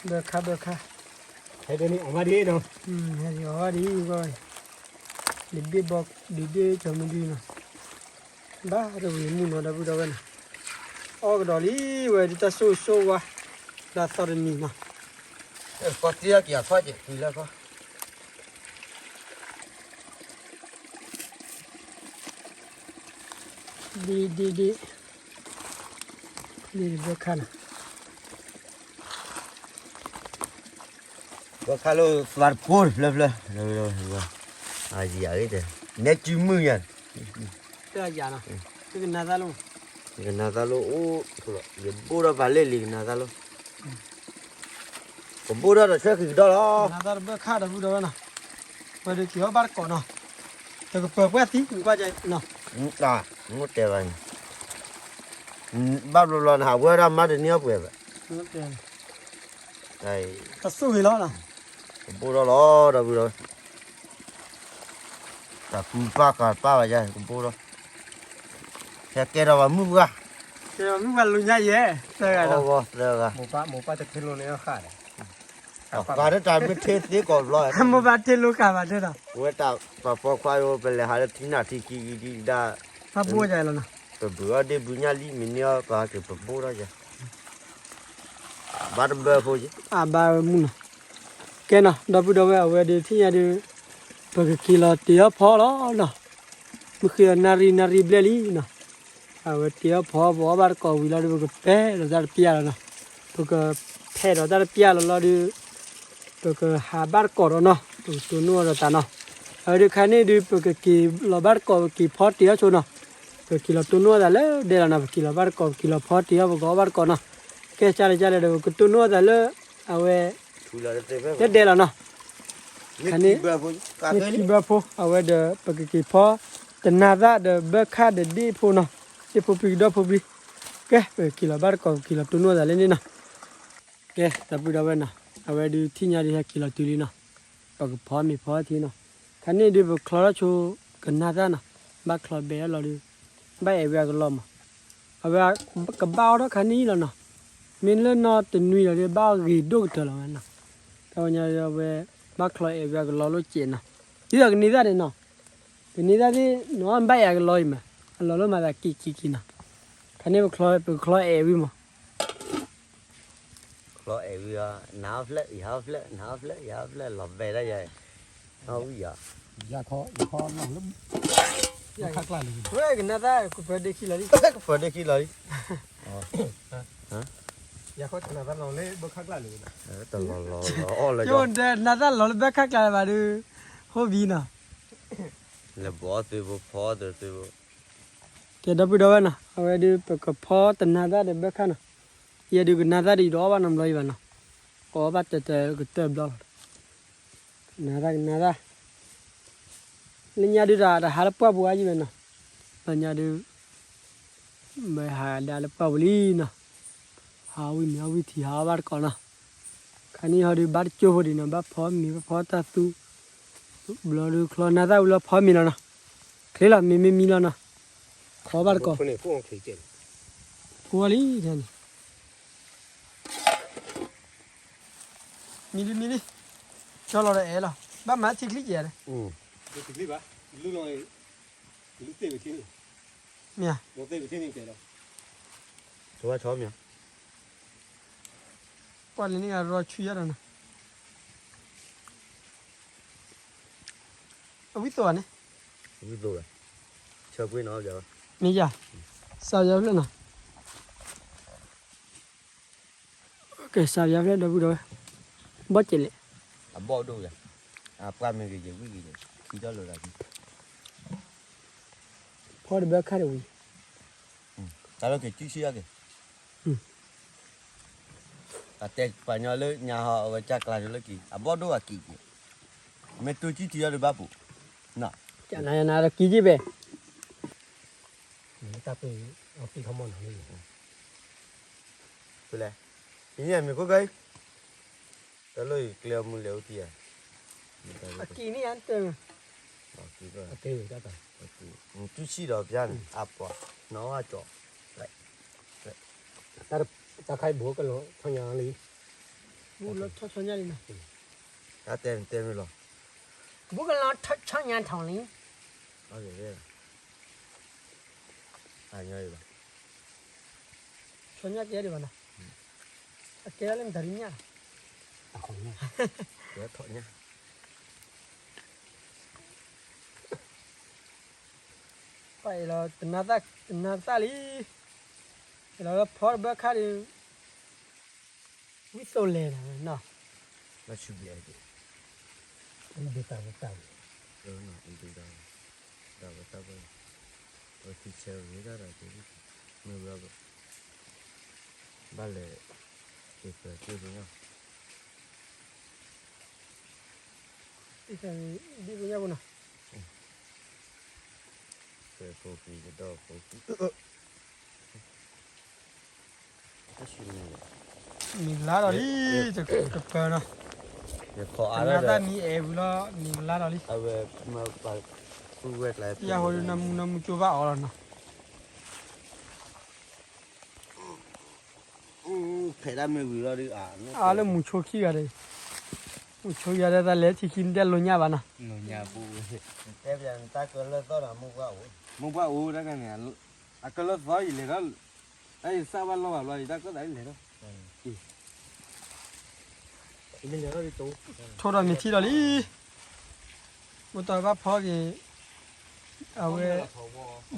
ဘၢခါဘၢခါ, ဟဲဒ်န့ၣ်အီၣ်ဘၣ်ဒ်နီၤ, ဟဲဒ်အီၣ်ဘၣ်ဒ်, ဒ်ဘ့ၣ်ဘီ, ဒ်ဘ့ၣ်ကၠီမုၢ်ဒ်နီၤ, ဘၣ်တဝံၤမုၢ်နီၤ ဒီပုၢ်ဒီဝဲၢ်နီၤ, အီၣ်ကဒီးလံဝဲဒ်တၢ်ဆိၣ်ဂ့ၤဆိၣ်ဝါ, လၢအသီတနံၤနီၤ ကီၢ်တ့အီၣ်က့ၤအဖီက့ၤကွံလၢခီ, ဒ်ဒ်ဒ်, ဒ်ဒ်ဘၢခါနီၤ, ဘၢခါလၢသးတဖိတဖျၢၣ်ဖျၢၣ်, အယၤဂ့ၤတဲ, နဲစုမုၢ်ယၤ, တၢ်ယၤနီၤ, ကနၤသၣ်လိ, ကနၤသၣ်လိအိၣ်, ယဘိၣ်ထီၣ်ပာ်လ့ၢ်လံကနၤသၣ်လိ ကဘိၣ်ထီၣ်ဒီးဆှၢဃံးကဒီးလီၤ. နၤသၣ်တဘၢခါဒီပုၢ်ဒီဝဲၢ်နီၤ, ဝဲဒုးက့ၤအီၣ်ဘၣ်တကိးနီၤ, တကပၤပှၢ်သံကွၢ်ကနီၤ, တၢ်, မ့ၢ်တဲဘၣ်န့ၣ်, ဘၣ်ဘျီဘျီနဟးဝဲဒၣ်မါတန့ၢ်အီၣ်ပှဲၤဘၣ်, တၢ်ဆိၣ်ဂ့ၤလီၤ, ကဘိၣ်ထီၣ်လီၤဒီပုၢ်ဒီဝဲၢ် တၢ်ကူပၢ်ကၤပၢ်ဘၣ်ယါ ကဘိၣ်ထီၣ်, ဟဲကဲထီၣ်ဘၣ်မုၣ်ပှၢ်, ကဲထီၣ်မုၣ်ပှၢ်လူညါယဲ, သၢဂၤဒီး, သၢဂၤ, မိၢ်ပၢ်တထ့လိန့ၣ်ဃၣ်ဒီး, ပှၤတတၢ်မ့ၢ်ထ့သ့ကိးဘျီ, မိၢ်ပၢ်ထ့လိဃၣ်ဘၣ်တဲဒီး, ဝဲတၢ်ပှၤပိာ်ခွါယိ ပလဲၤဟးလၢထံနၢ်ထံခံဒံးဒၣ်, ပဘုၣ်အီၣ်ဒ့ဘုညၣ်လံ မ့ၢ်န့ၢ်အီၣ်ပှၤက့ၤပဘိၣ်ထီၣ်ယါ ဘၣ်တဘၢဖိယဲ, အဘၣ်မုၢ်နီၤ, ကဲနီၤ ဒီပုၢ်ဒီဝဲၢ် အဝဲဒုးထံၣ်ညါဒုး, ပကက့ၤလီၤတ့အီၣ်ဖီလီၤနီၤ, မုၢ်ဃ့အီၤနၣ်ရံၣ်နၣ်ရံၣ်ဘျဲၣ်လံနီၤ, အဝဲတ့အီၣ်ဖီ ပအီၣ်ဘၣ်တကိးဝံၤလီၤဒုး ပကပဲာ်ဒီးတၢ်တပျၢ်လီၤနီၤ, ပကဖဲးဒီးတၢ်တပျၢ်လီၤလီၤဒုး, ပကဟးဘၣ်တကိးဒီးနီၤ ပကတိၢ်နီၣ်ဒီးသးနီၤ, အဝဲဒုးခါန့ၣ်ဒုး ပကက့ၤလီၤဘၣ်တကိး ပက့ၤဖီတ့အီၣ်ဆိနီၤ, ပက့ၤလီၤတိၢ်နီၣ်သးလၢဒဲလီၤနီၤ, ပက့ၤလီၤဘၣ်တကိး ပက့ၤလီၤဖီတ့အီၣ် ပကအီၣ်ဘၣ်တကိးနီၤ, ကဲကၢ်လဲၣ်ကၢ်လဲၣ်ဒီး ပကတိၢ်နီၣ်သးလၢ, အဝဲ, လၢဒဲလီၤနီၤ, ခါန့ၣ်, မ့ၢ်ခံဘၢဖိ အဝဲဒီး ပကက့ၤဖီ, တနၤသၣ်ဒီးဘၢခၣ်ဒီးဒ့ၣ်ဖိနီၤ ဖိပျံၤကဒီဖိပျံၤ, ကဲ ပက့ၤလီၤဘၣ်တကိး ပက့ၤလီၤတိၢ်နီၣ်သးလၢန့ၣ်နီၤ. ကဲ ဒီပုၢ်ဒီဝဲၢ်နီၤ, အဝဲဒုးထံၣ်ညါဒုးဟဲက့ၤလီၤတုၤလံနီၤ, ပကဖီမ့ၤဖီထံနီၤ, ခါန့ၣ်ဒုးပချီထီၣ်ဆိကနၣ်တၢ်နီၤ, ဘၣ်ချီဘဲအလီၤဒုး, ဘၣ်အဲၣ်ဝဲအကလီမး, အဝဲကဘၣ်အီၣ်ထီၣ်ခါန့ၣ်လီၤနီၤ, မ့ၢ်လၢနီတနွံလီၤဒုး ဘၣ်အီၣ်ဂ့ၤဒိၣ်ကတၢၢ်လီၤဝဲနီၤ, တၢ်ဝဲညါဝဲ ဘၣ်ချီအဲၣ်ဝဲအကလီလိၣ်စဲးနီၤ, ဒ်သိးကန့ၢ်သၣ်န့ၣ်နီၤ ကန့ၢ်သၣ်သ့ၣ်နီၤ ဘၣ်အဲၣ်အကလီအံၤမး, အလီၤလိၣ်မၤသးက့ၤက့ၤက့ၤနီၤ, ခါန့ၣ်ပချီ ပကချီအဲၣ်ဝံၤမး ချီအဲၣ်ဝံၤအီၤ နၤအီၣ်ဖျၢၣ် ယၤအီၣ်ဖျၢၣ် နၤအီၣ်ဖျၢၣ် ယၤအီၣ်ဖျၢၣ် လီၤဘဲဒၣ်ယၤ, အီၣ်ဝံၤယၤ, ယၤခီ ယၤခီလီၤလၢ ဘၣ်ခးကျါလံ, ဝဲကနၣ်သၣ် ကပၢၤဒ့ခံလီၤလံ, ကပၢၤဒ့ခံလီၤလံ, ယၤခီနၤသၣ်လီၤလၢဘၣ်ခးကျါလံ, တလီၤလီၤလီၤအီၣ်လၢ ကနၣ်သၣ်လီၤလၢဘၣ်ခးကျါလၢၤဘၣ်ဒုး, ဟိဘံနီၤ, လဲၤဘီသုဖိဖီသုသုဖိ, ကဲဒီပုၢ်ဒီဝဲၢ်နီၤ, အဝဲဒုးပကဖီတနၤသၣ်ဒီးဘၣ်ခးနီၤ, ယဲဒုးကနၣ်သၣ်ဒီးယတအီၣ်ဘၣ်နီတဘျီအံၤဘၣ်နီၤ, ကအီၣ်ဘၣ်တၢၢ်တၢၢ်ကတၢၢ်ဘျီလီၤ, ကနၣ်သၣ်ကနၣ်သၣ်, လၢညါဒုးတၢ်တဟးလၢပှၢ်ပူၤအါယံၤဝဲနီၤ, လၢညါဒုး မ့ၢ်ဟးဒါလၢပှၢ်ပူၤလံနီၤ, ဟးဝံၣ်မ့ၤအီၣ်ဝံၣ်ထံ ဟးအီၣ်ဘၣ်တကိးနီၤ, ခါန့ၣ်ဟီဒုးဘၣ်တကၠိဖိဒံးနီၤ, ဘၣ်ဖီမ့ၤ ဘၣ်ဖီတၢ်သူ, ဘျီဒုးချီနၤသၣ်ဝံၤလီၤဖီမ့ၤလီၤနီၤ, ချ့လီၤ မ့မ့ၢ်မံလီၤနီၤ, ခီဘၣ်တကိး, ကိးလံန့ၣ် မံလံမံလံ, ကၠီလီၤဒီးအဲၣ်လီၤ, ဘၣ်မၤထံချံကဲးလၢ, မ့ၢ်, ပှၤလၢန့ၣ်ဂၤရီဆူယါဒီးနီၤ, အဝံသိးန့ၣ်, ဝံသိး, ဆၢကွံနီၤ, မ့ၢ်ယၤ, စးယါဖျၢၣ်နီၤ ကဲ စးယါဖျၢၣ်ဒီပုၢ်ဒီဝဲၢ်, ဘီၣ်ကဲးလဲၣ်, အဘီၣ်ဒိၣ်ယၤ, အပှၢ်မ့ၢ်ဂ့ၤယဲၤဝံၣ်ဂ့ၤယဲၤ ခံထီၣ်လိာ်သးခံ, ဖီတဘၣ်ခါတဝံၤ, တၢ်လီၢ်က့ၤကံၣ်ဆံၣ်အက့ၤ, အတဲပှၤညီလၢညါဟီ အဝဲကၢ်ကျါလၢက့ၤ အဘီၣ်ဒိၣ်အက့ၤက့ၤ, မ့ၢ်တိၢ်ကံၣ်ထံအီၤဒုးဘၣ်ပူၤ, နနကံၣ်ဘဲ ဖဲလဲၣ်, ယမ့ၢ်ခိၣ်ခါအံၤ, တၢ်လီၢ်အံၤကျဲအမုၢ်လဲၤအိၣ်တံၢ်ဧါ, အကံၣ်န့ၣ်ယါတၢ်, ကံၣ်ဆံၣ်ဒီးပျါန့ၣ် အပှၤ, နီၢ်ဝါကၠီၤ, တၢ်ခါအံၤဘိကလီၤထီၣ်ညါလံ, ဘိလီၤထီၣ်ဆီညါလံနီၤ, တၢ်တဲတဲမ့ၢ်လီၤ, ဘိကလီၤထီၣ်ဆီညါထီၣ်လံ, ဆီညါကဲဒံးဘၣ်နီၤ, အကဲဒၣ်လၢမတၤဒ်ညၣ်, ထီၣ်ညါ, ပှၤအဲၣ်လီၤတနၤသၣ်လံ, အဲၣ်လီၤလၢဖီတဘၣ်ခါဒီး, ဝံသိးလဲၤနီၤ, ဘၣ်ဆူဘျဲၣ်, တၢ်ဝဲတၢ်ဝဲ, တၢ်ဝဲတၢ်ဝဲ, ပထံဆဲးဝဲဒၣ်ဒီး, မ့ၢ်ဝဲ, ဘၣ်လဲၤ, က့ၤပၢၤက့ၤပညၣ် ဒ်ပညၣ်ပူၤနီၤ, ပဖိပံၤကဒီဖိပံၤ, မံၤကလါဒီးလံ, တကပၢၤနီၤ, နသၣ်မံအဲၣ်ဝံၤလီၤ မံၤကလါဒီးလံ, အဝဲ, ယဟိဒုးနမူနမူကၠိဘၣ်အီၤလီၤနီၤ, ဖဲဒၣ်မ့ၢ်ဝံၤလီၤဒုး, အါလၢမူဆိခံဂၤဒီး, မူဆိခံဂၤဒီး တၢ်လဲၤထံခံန့ၣ်တလိာ်ညၣ်ဘၣ်နီၤ, တဲပတၢ်ကလၢသီဒီး, မိၢ်ပှၢ်အိၣ်တၢ်ကန့ၣ်, အကလၢသီအံၤလဲၤထီၣ်, တၢ်ယစၢ်ဘၣ်လီၤဘၣ်ဘျီအံၤ တၢ်ကီသးလဲၤထီၣ်, ထိၣ်ဒီးမ့ၢ်ထံဒီးလံ, မ့ၢ်တဘၣ်ဖီက့ၤ, အဝဲ,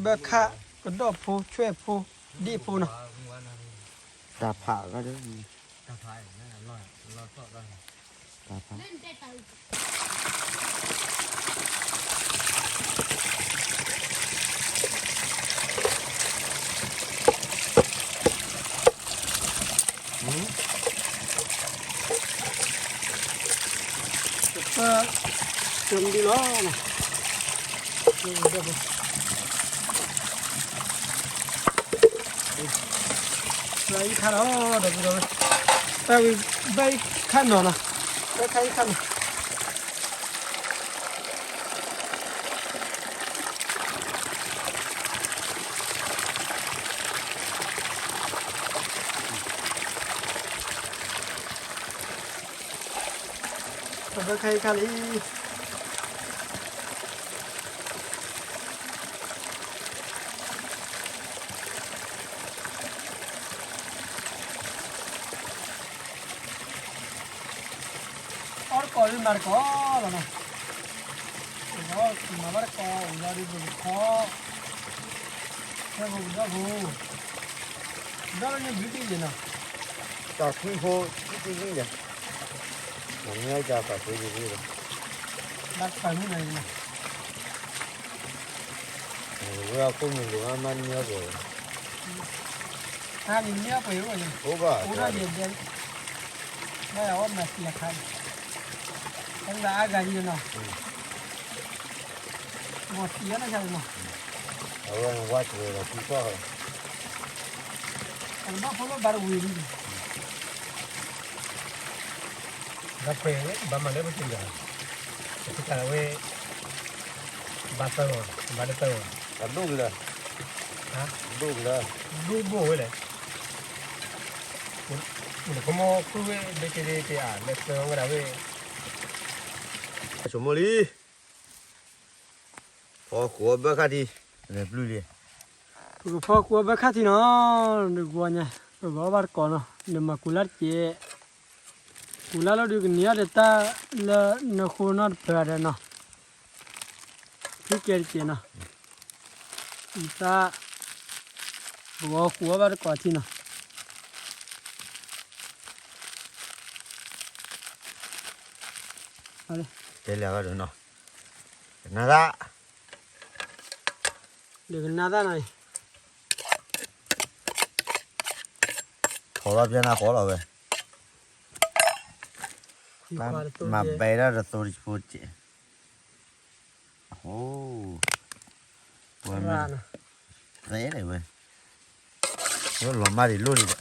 ဘၣ်ခး, ကဒီၣ်ဖိ, ဆွဲၣ်ဖိ, ဒ့ၣ်ဖိနီၤ, တၢ်ဖး, တၢ်ဖး ကပၢၤ, ကမၤဒ်လီၤ, ကပၢၤ, ဘၣ်အံၤခါလီၤ ဒီပုၢ်ဒီဝဲၢ်, တၢ်ဝံၤဘၣ်အံၤခါနီၤနီၤ, ဘၣ်ခါအံၤခါနီၤ, ဘၣ်ခါအံၤခါလံ အီၣ်တကိးဒ်မၤတကိးလီၤနီၤ, မၤဘၣ်တကိးဝံၤလီၤဒ်ပကခီ, ဟဲဖိကဒီဖိ, ကဒီလၢန့ၣ်ဘျုးတံၢ်ယဲနီၤ, တၢ်ခွံဖိတံၢ်တံၢ်ယဲ, မ့ၢ်ကတၢ်ခွံဖိတံၢ်တံၢ်, ဘၣ်တပာ်မုၣ်နီၤယဲနီၤ, ဝဲအခိၣ်မုၢ်လိာ်အါမးန့ၢ်အီၣ်ပှဲၤဝဲ, အါန့ၢ်အီၣ်ပှဲၤဝဲ, အိၣ်ဘၣ်, အိၣ်ထီၣ်ယဲဒဲး, ဘၣ်အီၣ်မၤသံအခါ, တၢ်အါဂၤဒ်နီၤ, မၤသံအီၣ်နီၤ, အဝဲဝါစၢၤဒီးသံကွၢ်, အဘၣ်ဖိလၢဘၣ်တဝံၤဒ်န့ၣ် ဘၣ်ပှဲၤဝဲ ဘၣ်မၤလၢပသံဂၤ, ပသံဂၤဝဲ, ဘၣ်သၢဂၤ, ဘၣ်လၢသၢဂၤ, အဒိၣ်ကလၢ, ဒိၣ်ကလၢ, ဒိၣ်ဘိၣ်ဝဲလဲၣ်, နကမီၤဃုဝဲ ဒ့က့ဒ့က့ဧါ လၢသၢဂၤဝဲဒၣ်ဝဲ, ဆိမိၣ်လံ, ဖီဃိးဘၣ်ခါထံ, ပျုၢ်လံ, ပကဖီဃိးဘၣ်ခါထံနီၤ, နဂီၢ်ညါ, ပကအီၣ်ဘၣ်တကိးနီၤ, နမၤကူလၢ်တက့ၢ် ကူလၢ်လီၤဒုးကန့ၢ်အီၣ်တၢ်လၢနဃိနီတပၢၤဒီးနီၤ, ဖုကဲတက့ၢ်နီၤ, အံသၣ်, ပဝီဃူအီၣ်ဘၣ်တကိးထံနီၤ, တဲလၢအဂီၢ်ဒီးနီၤ, ကနၣ်သၣ်, ဒုးကနၣ်သၣ်နီၤ, ထီၣ်လီၤပျဲနၤဃီလီၤဝဲ, မၤဘဲဒၣ်တသိတဖိကဲ, အိ, ဝဲမ့ၢ်, သဲဒၣ်ဝဲ, လီၤမၢ်ဒံးလိၣ်န့ၣ်,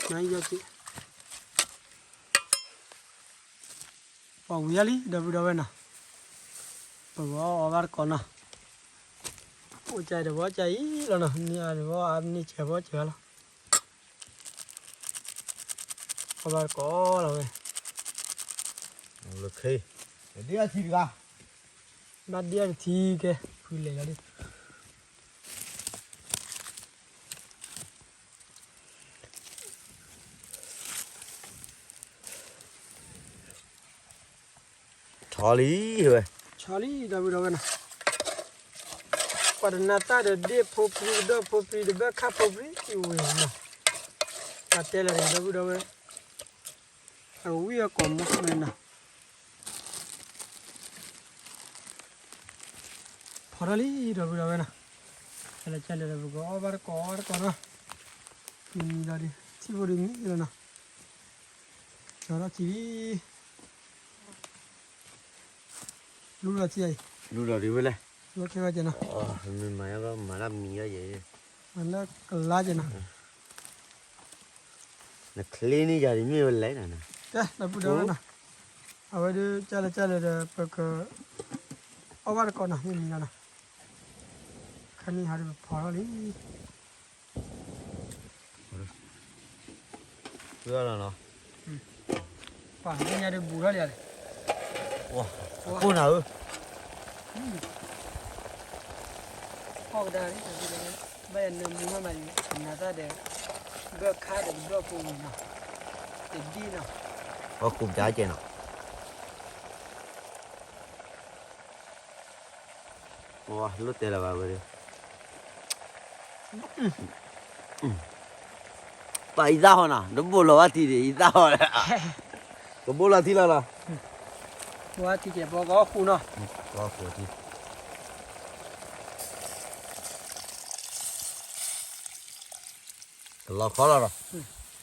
ကယီကယီ, ပှၤဝံၤယါလံ ဒီပုၢ်ဒီဝဲၢ်နီၤ, ပကအီၣ်ဘၣ်တကိးနီၤ, အိၣ်ကၢအံၤဒီးဘီကၢအံၤလီၤနီၤ, န့ၢ်အါဒီးဘီအါန့ၢ်စှၤဘီစှၤလီၤ, အီၣ်ဘၣ်တကိးလီၤဝဲ, လၢခ့, ဒ်အထံတဂၤ, ဘၣ်ဒ်အတထံကဲ, ဖုလဲၤလီၤဒ် ဆီလံဝဲ, ဆီလံ ဒီပုၢ်ဒီဝဲၢ်နီၤ, ပှၤတနၤတၢ်ဒီးဒ့ၣ်ဖိပြံ ကဒီၣ်ဖိပြံ ဒီးဘၣ်ခၣ်ဖိပြံ အံၤဝဲနီၤ, ပှၤတဲလၢၤဒီပုၢ်ဒီဝဲၢ်, အဝံၣ်အကိာ်မူဃုနီၤ ဖီထီၣ်လံ ဒီပုၢ်ဒီဝဲၢ်နီၤ, ကလဲၤကလဲၤဒီး ပကအီၣ်ဘၣ်တကိးအီၣ်တကိးနီၤ, မံၤမံၤလီၤဒုး ထံၣ်ဖိဒုးမံၤလီၤနီၤ, ကၠီထီၣ်ခံလံ, လူလီၤထံအံၤ, လူလီၤဒုးဝဲလဲၣ်, လူခဲဝဲကဲနီၤ, မ့ၢ်မၤမၤလၢမံၤလီၤယဲ, မၤလၢကလါကဲနီၤ နချ့န့ၢ်ယၤဒ်မ့ၢ်ဝဲလဲၣ်နၤ, ကဲ ဒီပုၢ်ဒီဝဲၢ်နီၤ, အဝဲဒုးကလဲၤကလဲၤဒီး ပက အီၣ်ဘၣ်တကိးနီၤ မ့ၢ်မံၤလီၤနီၤ, ခါန့ၣ်ဟးဒုးဖီထီၣ်လံ, ပှၤလၢညါဒုးဘူးထီၣ်လံ, ခိၣ်နၤဧၢ အီၣ်ကဒါလံ, ဘၣ်ယနၢမူမးမးလံ, နၤသၣ်ဒီး ဘၣ်ခါဒီးကဒီၣ်ဖိဝံၤနီၤ, တဒ်နီၤ, အီၣ်ခူးပျါကဲနီၤ, လိၣ်တဲလၢၤဘၣ်ဝဲဒၣ် ပာ်အံသၣ်ဟီနီၤ, တဘိလီၤဘၣ်ထံဒံး အံသၣ်ဟီ, ကဘိလီၤထံလီၤနီၤ, ဘိထံကဲဘိကအီၣ်ဃူနီၤ, ကလီၤခီလီၤနီၤ,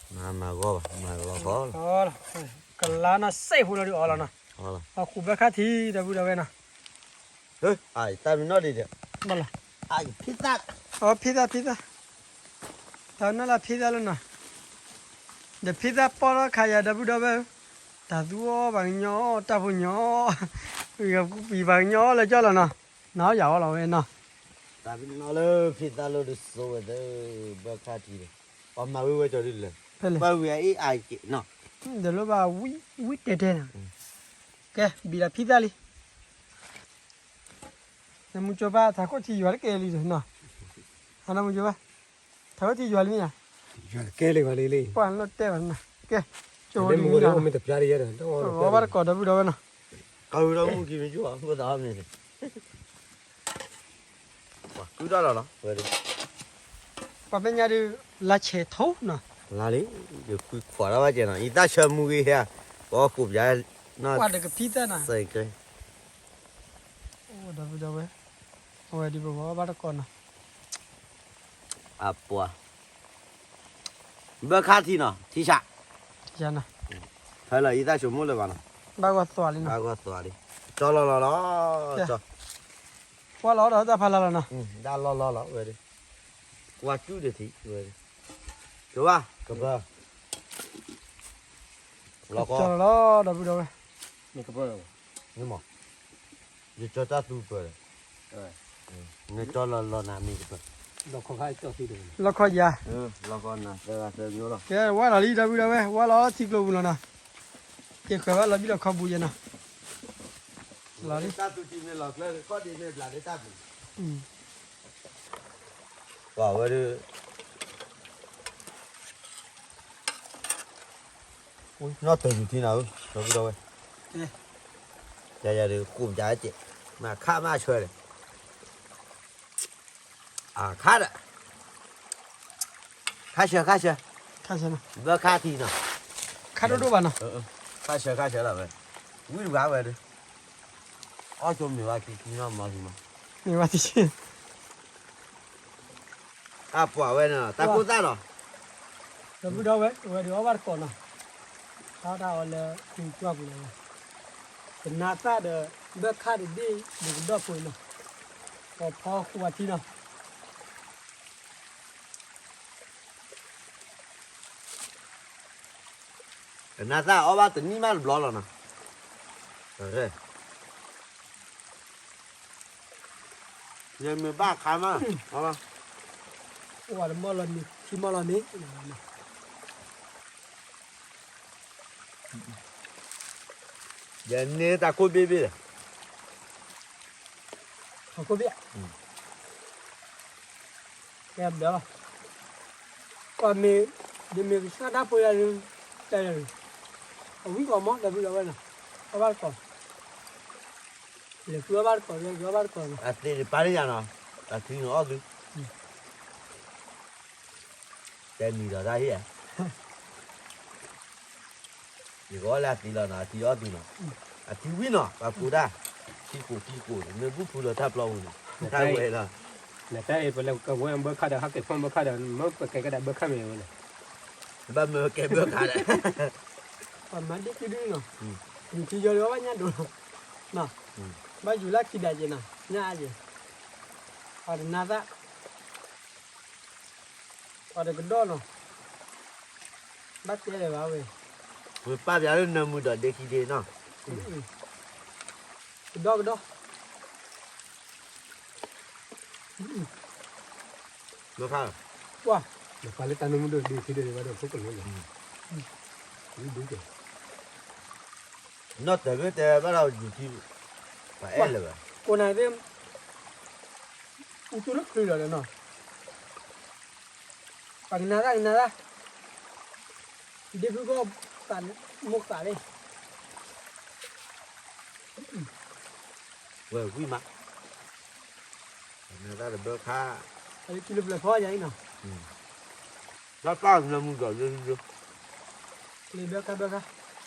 မၤမၤဂီၢ်ဘၣ် မၤကလီၤခီလီၤ, ကလါနီၤစဲးဖိလီၤဒုးအီၣ်လီၤနီၤ, အီၣ်ဃူဘၣ်ခါထံ ဒီပုၢ်ဒီဝဲၢ်နီၤ, တၢ်မံၤနီၣ်ဒံးဒီး, ဘၣ်လီၤ ဖံသၣ်, အဖံသၣ် ဖံသၣ်, တၢ်နီၢ်လၢဖံသၣ်လၢနီၤ, ဒီးဖံသၣ်ပီၢ်ထီၣ်ခါယၤ ဒီပုၢ်ဒီဝဲၢ်, တၢ်သူအီၣ်ဘၣ်ကညီ, တၢ်ဖိညီ, ပံၤဘၣ်ကညီလၢကၠီလီၤနီၤ, နီၢ်ယၤအီၣ်လီၤဝဲနီၤ, တၢ်နီၢ်လၢဖံသၣ်လၢဒုးစိဝဲသၢ, ဘၢခါထံဒီး, ပှၤမၤဝံၤဝဲကၠီဒ်လဲၣ်, ပှၤဝံၤအအံၤအက့နီၤ, ဒီးလၢဘၣ်ဝံၤတဲတဲနီၤ, ကဲ ဘံၣ်ဒီးဖံသၣ်လံ နမူကၠိဘၣ် ထးခိၣ်ထံယွၤတကဲလံနီၤ, ဟါနမူကၠိဘၣ်, ထးခိၣ်ထံယွၤလံမ့ၢ်ဧါ, ယွၤတကဲလံဘၣ်လံလံ, ပှၤလီၤတဲာ်ဘၣ်နီၤ, ကဲ, ကၠိဝဲလံမ့ၢ်နီၤ, အီၣ်ဘၣ်တကိးဒီပုၢ်ဒီဝဲၢ်နီၤ, ကၢ်ဝဲဒီမူကံမ့ၢ်ကၠိဘၣ်, ပှၤသးမ့ၢ်န့ၣ် ပှၤကုၢ်ထီၣ်လီၤလီၤ, ပှၤဖဲညါဒုး လါဆဲးထီနီၤ, လါလံ, ယကွံခွးထီၣ်ဘၣ်ကဲနီၤ, ယသးဆၢမူဂ့ၤဟဲ, ပှၤဃိးပၠး, ပှၤတကဖံသၣ်နီၤ, ဒီပုၢ်ဒီဝဲၢ်, အဝဲဒ်ပဝဲအီၣ်ဘၣ်တကိးနီၤ, အပှၤ, ဘၢခါထံနီၤ, ထံဆး, ဖဲလၢယသးဆိကမိၣ်လၢၤဘၣ်နီၤ, ဘၣ်ဂီၢ်သွးလံနီၤ, ဘၣ်ဂီၢ်သွးလံ, ကၠီလီၤလီၤလီၤ, ပှၤလီၤဒီးတၢ်ဖးလၢလီၤနီၤ, ဒၣ်လီၤလီၤလီၤဝဲ, ကွၢ်တူၢ်ဒံးထံးဝဲ, ကၠိဘၣ်, ကဘၢ လီၤကီလီၤလီၤ ဒီပုၢ်ဒီဝဲၢ်, မ့ၢ်ကပၢၢ်လီၤ, မ့ၢ်မး, ယကၠီတၢ်သူပၢၢ်ဒီး, နကၠီလီၤလီၤနၤမ့ၢ်ကပၢၢ်, လီၤခီယၤ, လီၤခီနၤသၢဂၤသၢမၠိလီၤ, ကဲဝဲလီၤလံ ဒီပုၢ်ဒီဝဲၢ် ဝဲလီၤထံကျိပူၤလီၤနီၤ, ကဲဃၢၤဘၣ်လီၤဘံၣ်လီၤခီပူၤယဲနီၤ, လီၤလံ တၢ်သူထံမ့ၢ်လီၤကျၢၤ ခီၣ်ဒ့မ့ၢ်ဘျးလၢတၢ်ပူၤ ပှၤဝဲဒၣ် နီၢ်တၢၤယူၤထံနၤဧၢ ဒီပုၢ်ဒီဝဲၢ်, ယၤယၤဒီးဃိးပၠးကဲး, မ့ၢ်ခါမ့ၢ်ဆှၢဒီး, အခါဒီး, ခါဆှၢခါဆှၢ, ဘၢခါထံနီၤ, ခါဒိၣ်ဒိၣ်ဘၣ်နီၤ, ခါဆှၢခါဆှၢလီၤဝဲ, ဝံၣ်တဘၣ်ဝဲဒီး, အီၣ်ဆိမ့ၢ်ဝဲခံခံနီၤမၤလံမး, မ့ၢ်ဝဲသ့ၣ် အပှၤဝဲန့ၣ် တၢ်ကိၢ်သၣ်လီၤ, ဒီပုၢ်ဒီဝဲၢ် အဝဲဒၣ်အီၣ်ဘၣ်တကိးနီၤ, ဟးထီၣ်အီၤလၢခူပှၢ်ပူၤလီၤ, ကနါသၣ်ဒီး ဘၢခါတဘ့ၣ်ဒုးကဒီၣ်ဖိနီၤ, ပှၤဖီဃုာ်ဝဲထံနီၤ ကနါသၣ်အီၣ်ဘၣ်တနံၣ်မးတဘျီလီၤနီၤ, ယမ့ၢ်ဘၣ်ခါမး, အိၣ်ဝဲတမီၢ်လီၤမ့ၤ ထံမီၢ်လီၤမ့ၤ, ယန့ၢ်တၢ်ခိၣ်ဘ့ၣ်ဘ့ၣ်လီၤ, တၢ်ခိၣ်ဘ့ၣ်, ကဲဘျီလီၤ, ပှၤမ့ၢ်, ဒ်မ့ၢ်ကစၢ်ဒၣ်ဖိယၤန့ၣ်, တဲလီၤန့ၣ်, အဝံၣ်ကီးမး ဒီပုၢ်ဒီဝဲၢ်နီၤ, အီၣ်ဘၣ်တကိး, လဲၤဃုအီၣ်ဘၣ်တကိး လဲၤဃုအီၣ်ဘၣ်တကိးနီၤ, အသ့ၣ်တပၢ်န့ၣ်ယၤနီၤ, အထံန့ၣ်အီၣ်သု တဲနံၤဒီးတၢ်ဟ့ၣ်ဧါ, ယကအီၣ်လၢအသံလီၤနီၤ, အထံအီၣ်သုနီၤ, အထံဝံၤနီၤ ပှၤကိးတၢ်, ထံကိးထံကိးန့ၣ် မ့ၢ်ဘူၣ်ဖုလီၤတၢ်ပျီပူၤန့ၣ်, တၢ်ဝဲလီၤ, နတၢ်အံၤ ပလဲၤကဝဲဘၢခါဒီး ဟဲက့ၤဖီၣ်ဘၢခါဒီး မ့ၢ်ပကဲကဒါဘၢခါမ့ၢ်ဝဲန့ၣ်, ဘၣ်မ့ၢ်ကဲဘၢခါဒီး ပှၤမၤဒ့ခံဒုနီၤ, ယူၤထံယီၤလၢအီၣ်ဘၣ်ညၣ်ဒိၣ်လီၤ, ဘၣ်ယူၤလၢခံဒးယဲနီၤ ညၣ်အါယဲ, ပှၤတနါသၣ် ပှၤတကဒီၣ်နီၤ, ဘၣ်တဲလၢၤဘၣ်ဝဲ, ဝဲပာ်ပျးလၢနၢမူဒီးဒ့ခံဒ့နီၤ, ကဒီၣ်ကဒီၣ်, မခါ, ပှၤလၢတၢ်နၢမူဒီးဒ့ခံဒ့ဘၣ်ဒီးဖိကလိလီၤ, ဒုကဲ နီၢ်တၢၤဂ့ၢ်တဲဘၣ်ဒီးယူၤထံ, ပှၤအဲၣ်လၢၤဘၣ်, ကိးနၤသ့ၣ်, အူသူၣ်လၢချုးလီၤဒီးနီၤ, ပှၤကနၣ်တၢ်ကနၣ်တၢ်, ဒ့ဖုကီၢ်, မိၢ်ဃာ်လံ, ဝဲဝံၣ်မး, ကနၣ်တၢ်တဘၢခါ, အလၢခံလၢပျၢၤဖီယၤအံၤနီၤ, ဘၣ်ပၢ်နၢမူဒီး, လံဘၢခါဘၢခါ,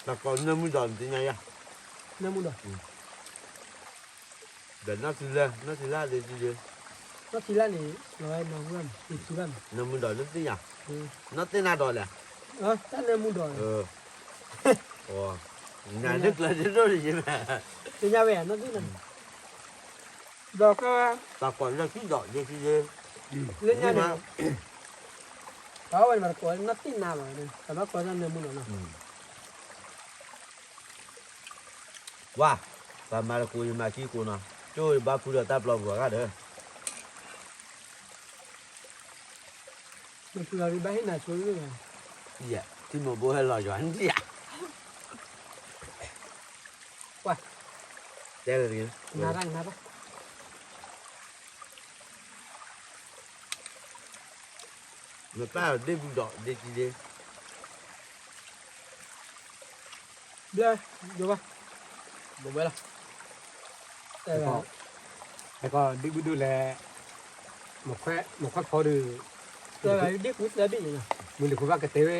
တၢ်ကိးနၢမူဒီးနသ့ၣ်ညါယၤ, နၢမူဒီး ဒီးနီၢ်ထံလၢ, နီၢ်ထံလၢဒ့ခံဒ့, နီၢ်ထံလၢန့ၣ်, နၢမူဒီးနသ့ၣ်ညါ, နီၢ်သ့ၣ်နၤဒီးလဲၣ်, တၢ်နၢမူဒီး, နၤဒ်ကျၢၤဒ်ဒိၣ်ဒ်ယဲမး, သ့ၣ်ညါဝဲနီၢ်သ့ၣ်နၤ, ဒီးက တၢ်ကိးလၢထံဒီး ဒ်ထံလၢ လၢညါန့ၣ် တၢ်ဝဲန့ၣ် ပတကိးနီၢ်သံၣ်နါဘၣ်, တၢ်ဘၣ်ကိးတၢ်နၢမူနီၤနီၤ. ဝါ, ပမၤတကိးယမၤခံကိးနီၤ, ကၠိယဘၣ်ဖုဒီးတၢ်ပျီပူၤအဂၤဒီး မ့ၢ်ဖုလီၤဒုးဘၣ်ဟ့ၣ်နၤဆိလၢ ယဲ, ထံမိၢ်ဘိဟဲလီၤယွၤနထံၣ်ဧါ, ဝါ, တဲလၢတဂ့ၤ, နၤတၢ်နၤတၢ် နပၢ်ဒ့ၣ်ဘုဒီးဒ့ၣ်ကံဒ့ၣ်, ဘျဲ, ဒိဘၣ်, ဒိဘျဲလီၤ, တဲဘၣ်, ဒ့ၣ်ဘုဒိၣ်လဲၣ်, မခွဲးဖီဒုး, တဲဘၣ်ဒ့ၣ်ကူသၢဘ့ၣ်န့ၣ်, မုၢ်တဖိဘၣ်ကတဲဝဲ,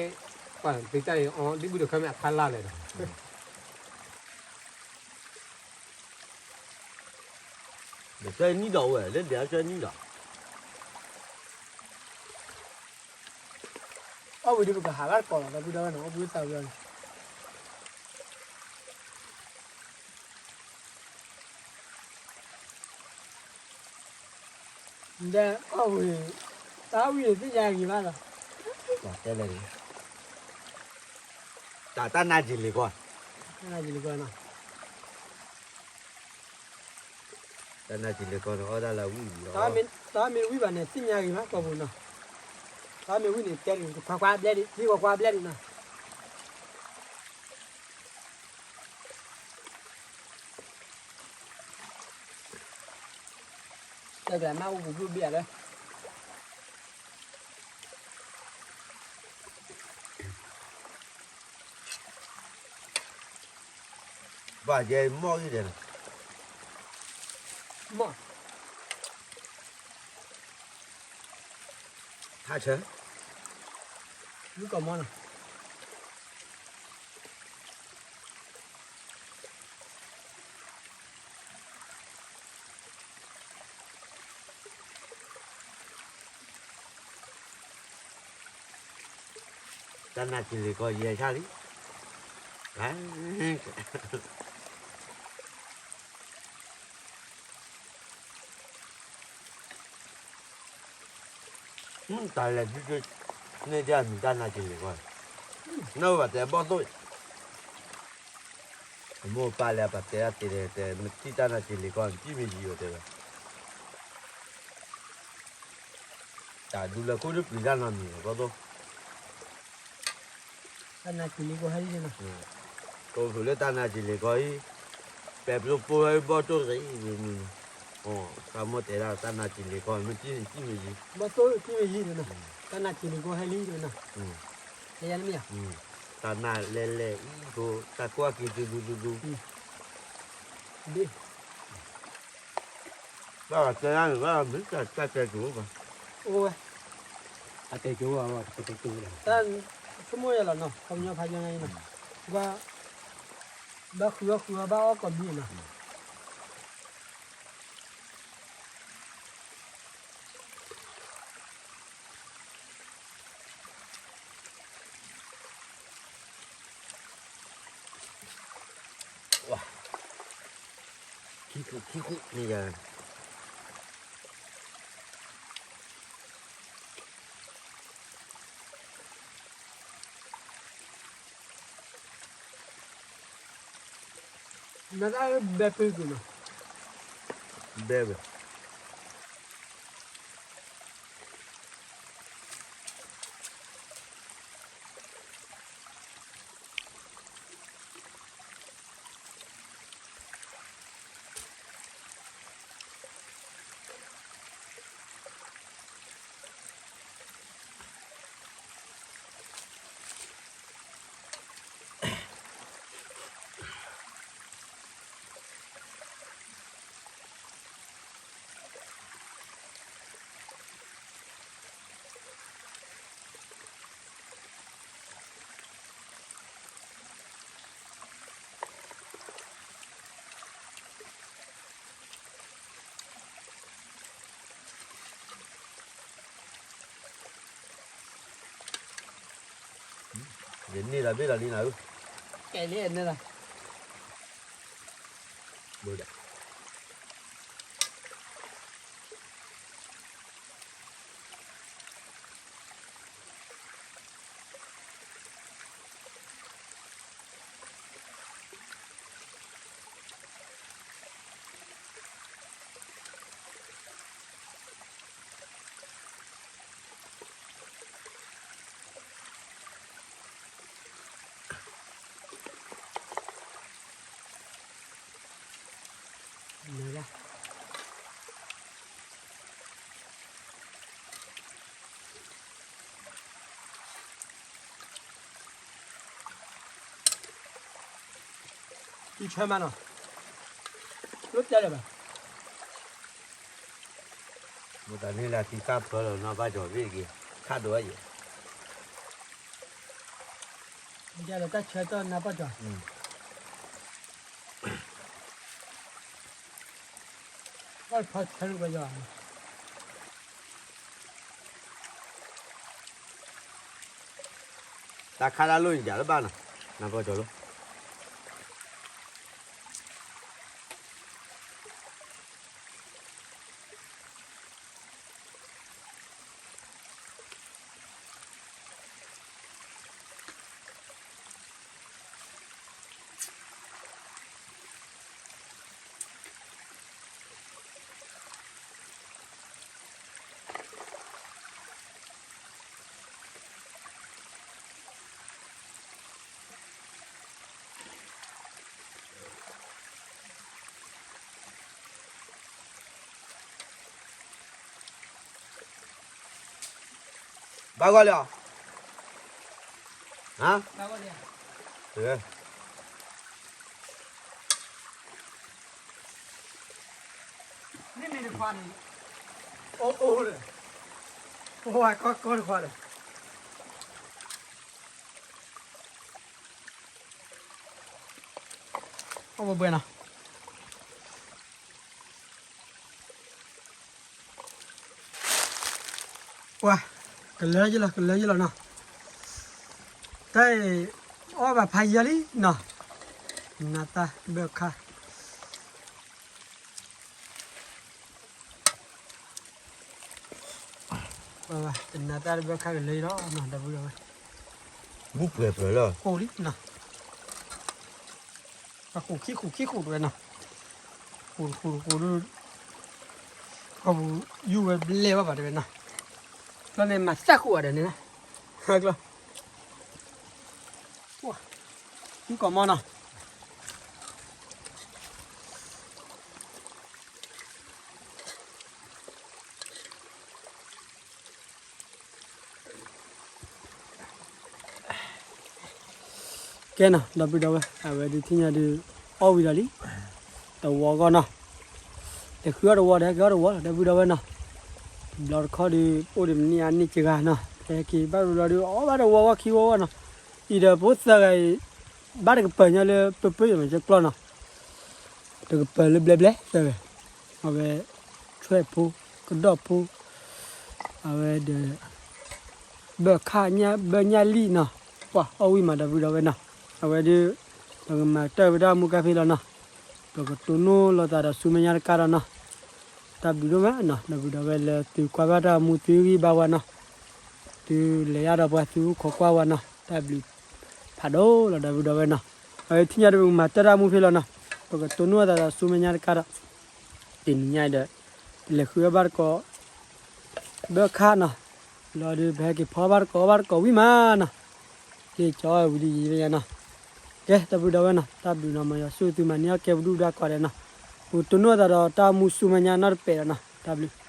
ပှၤသ့တၢ်အံၤအီၤ ဒ့ၣ်ဘုဒိၣ်ခါမ့ၢ်အဖါလၢ်လဲၣ်ဒီး ဒီးကၠီနံၣ်ဒီးဝဲ လၢဒဲးကၠီနံၣ်ဒီး, အီၣ်ဝံၤဒီးပကဟးဘၣ်တကိးလီၤ ဒီပုၢ်ဒီဝဲၢ်န့ၣ် အီၣ်ဘှံးသးဝံၤန့ၣ်, ဒီးအီၣ်ဝံၤ, တၢ်ဝံၤန့ၣ်သ့ၣ်ညါဂ့ၤဘၣ်လီၤ, တဲလၢ, တၢ်တၢ်နါက့ၤလ့ၤကီၢ်, တၢ်နါက့ၤလ့ၤကီၢ်နီၤ တၢ်နါက့ၤလ့ၤကီၢ်န့ၣ် အီၣ်ဒၣ်လၢဝံၣ်ဝံၣ်လီၤ, တၢ်မ့ၢ်ဝံၣ်ဘၣ်န့ၣ် သ့ၣ်ညါဂ့ၤမး ကိာ်ပူၤနီၤ, တၢ်မ့ၢ်ဝံၣ်န့ၣ် တဲဒ်ခွါခွါဘျဲၣ်ဒံး ဒ်ခွါခွါဘျဲၣ်ဒံးနီၤ, တၢ်ကလဲၤမၤအိၣ်ပူၤဘျုးဘျုးလၢ ဘၣ်ယဲမီၢ်ဂံၢ်ဒဲးန့ၣ်, မီၢ်, ဟးဆၢ, မုၣ်ကီၤမီၢ်နီၤ တၢ်နါက့ၤလ့ၤကီၢ်ယဲၢ်ဆၣ်လံ, တၢ်လဲၤဒုး, န့ၢ်ဒၣ်မံၤတၢ်နါက့ၤလ့ၤကီၢ်, နၢ်ဝဲဘၣ်တဲဘီၣ်သိၣ်, အမိၢ်အပၢ်လၢပှၤတဲဒၣ်တဲလဲၤတဲ နထံၣ်တၢ်နါက့ၤလ့ၤကီၢ် နတံၢ်မ့ၢ်ယံၤဝဲတဲဝဲ တၢ်ဒုးလၢခိၣ်ဒုးပျံၤတၢ်နီတမံၤဘၣ်သိး, တၢ်နါက့ၤလ့ၤကီၢ်ဟဲလံန့ၣ်နီၤ, ကိးဖုလၢတၢ်နါက့ၤလ့ၤကီၢ်အံၤ, ပဲၤပျိပိၢ်ဝဲဘီၣ်တိၢ်တဂ့ၤ, တၢ်မိၢ်တဲဒၣ်တၢ်နါက့ၤလ့ၤကီၢ် မ့ၢ်တံၢ်န့ၣ်တံၢ်မ့ၢ်ယံၤ, ဘီၣ်သိၣ်တံၢ်မ့ၢ်ယံၤန့ၣ်နီၤ, တၢ်နါက့ၤလ့ၤကီၢ်ဟဲလံန့ၣ်နီၤ, တၢ်နါလဲၤလဲၤအံၤကိး တၢ်ကွၢ်က့ၤဒူဒူဒူ ဘၣ်တဲဒၣ်န့ၣ် ဘၣ်မ့ၢ်တၢ်တဲကၠိဘၣ်, အိၣ်ဝဲ, တၢ်တဲကၠိဘၣ်, တၢ်ဆိကမိၣ်ယဲလီၤနီၤ ခီပညီဖးယီညါအံၤနီၤ, ဘၣ်, ဘၣ်ဃုအီၣ်ဃုအီဘၣ်အီၣ်ကိးမံၤနီၤ ဝါ, ခံခိၣ်ခံခိၣ်န့ၣ်ယၤ, နတၢ်ဘဲပၢၢ်ကွံာ်နီၤ, ဘဲဝဲ ယန့ၢ်လီၤဘ့ၣ်လီၤလံနၤဧၢ, ကဲလံန့ၣ်လီၤ, ဘိဒၣ်, ဆၢမးနီၤ, လိၣ်တဲလၢၤဘၣ်, မတၤန့ၣ်လၢသံကၢ်ဖၢလီၤ နီၢ်ဘၣ်ကၠီၤဘ့ၣ်တက့ၢ်, ခးဒိးဝဲယဲၢ်, ယလၢတၢ်ဆၢတီၢ်နၢ်ပၢၢ်ကၠီၤ, ဘၣ်ဖီဆၢလိာ်ကွဲယီၤ, တၢ်ခးတၢ်လိၣ်န့ၣ်ယၤလၢဘၣ်နီၤ, နၢ်ပၢၢ်ကၠီၤလိၤ ဘၣ်ဂီၢ်လံဧါ, ဟါ, မ့မ့ၢ်တခွါန့ၣ်, အိၣ်အိၣ်ဒီး, အိၣ်ဝဲကီကီတခွါဒီး, အိၣ်ဘှံးဘှဲနီၤ. ပှၤ, ကလၢယလီၤ ကလၢယလီၤနီၤ, တၢ်အံၤ, အီၣ်ဘၣ်ဖးယံၤလံနီၤ, နၤတၢ်ဘၢခါ, ပှၤ, တနၤတၢ်တဘၢခါကလၢယလီၤနီၤ ဒီပုၢ်ဒီဝဲၢ်, ဘူၣ်ပှဲၤပှဲၤလီၤ ကိၢ်လံနီၤ. ပှၤဃိးခံဃိးခံဃိးတဝဲနီၤ, ဃိးတဃိးတဃိးဒိၣ်, ဃိးပူၤယူၢ်ဝဲဘျဲၣ်ဘၣ်ဘၣ်တဝဲနီၤ, ကျီန့ၣ်မၤသၣ်ဃိးဂၤဒီးန့ၣ်, ကျီ, ပှၤ, မုၣ်ကီၤမီၢ်နီၤ. ကဲနီၤ ဒီပုၢ်ဒီဝဲၢ် အဝဲဒုးထံၣ်ညါဒုး အီၣ်ဝံၤဒီးလံ, တဝီဂီၢ်နီၤ, လဲၤဃုအီၣ်တဝီဒီး ဟဲက့ၤအီၣ်တဝီလီၤ ဒီပုၢ်ဒီဝဲၢ်နီၤ, တဘျီတခီၣ်ဒုး အိၣ်ဒံးမနံၤအါန့ၢ်ကဂၤနီၤ ဟဲက့ၤဘၣ်ဘျီဒုး အီၣ်ဘၣ်တဝီဂီၢ်ခံဝီဂီၢ်နီၤ, အံၤဒီးဖိသၢဂၤအံၤ ဘၣ်တကပၤညါလၢပပၢၢ်ယမၤကၠၢကျီၢ်နီၤ တကပၤလၢဘျဲဘျဲသၢဂၤ, အဝဲ, ဆွဲၣ်ဖိ, ကဒီၣ်ဖိ, အဝဲဒီး, ဘၢခါညၣ်ဘၢညၣ်လံၣ်နီၤ, ပှၤအီၣ်ဝံၤမးဒီပုၢ်ဒီဝဲၢ်နီၤ, အဝဲဒုး, ပကမၤတၢ်ဝဲဒၣ်မူကါဖဲလီၤနီၤ, ပကတိၢ်နီၣ်လိာ်သးဒီးဆူမဲာ်ညါတကးဒီးနီၤ, တၢ်ဘျုးဒိၣ်မးနီၤ ဒီပုၢ်ဒီဝဲၢ်လၢသုကွၢ်ဘၣ်တၢ်မူသုဂံၢ်ဘါဝဲနီၤ, သုလဲၤယါဒီးပှၤသုအိၣ်ခိးကွၢ်ဝဲနီၤ တၢ်ဘျုး, ဖးဒိၣ်လီၤဒီပုၢ်ဒီဝဲၢ်နီၤ, အဝဲထံၣ်ညါဒီးပကမၤတၢ်တၢ်မူဖဲလီၤနီၤ, ပကတိၢ်နီၣ်သးဒီးဆူမဲာ်ညါတကးဒီး တနံၤညါအံၤဒီး, လဲၤဃုအီၣ်ဘၣ်တကိး, ဘၢခါနီၤ, လီၤဒုးပဟဲက့ၤဖီဘၣ်တကိးအီၣ်ဘၣ်တကိးဝံၤမးနီၤ, က့ၤကၠီဝံၤဒ်ယံၤဝဲယါနီၤ, ကဲ ဒီပုၢ်ဒီဝဲၢ်နီၤ တၢ်ဘျုးနီၤ မ်ယွၤဆိၣ်ဂ့ၤသုမၤန့ၢ်အီၣ်ကဲပဒုၣ်ပဒါကိးဂၤဒဲးနီၤ, ပကတိၢ်နီၣ်သးဒီးတၢ်မူဆူမဲာ်ညါနီတပဲာ်ဒီးနီၤ တၢ်ဘျုး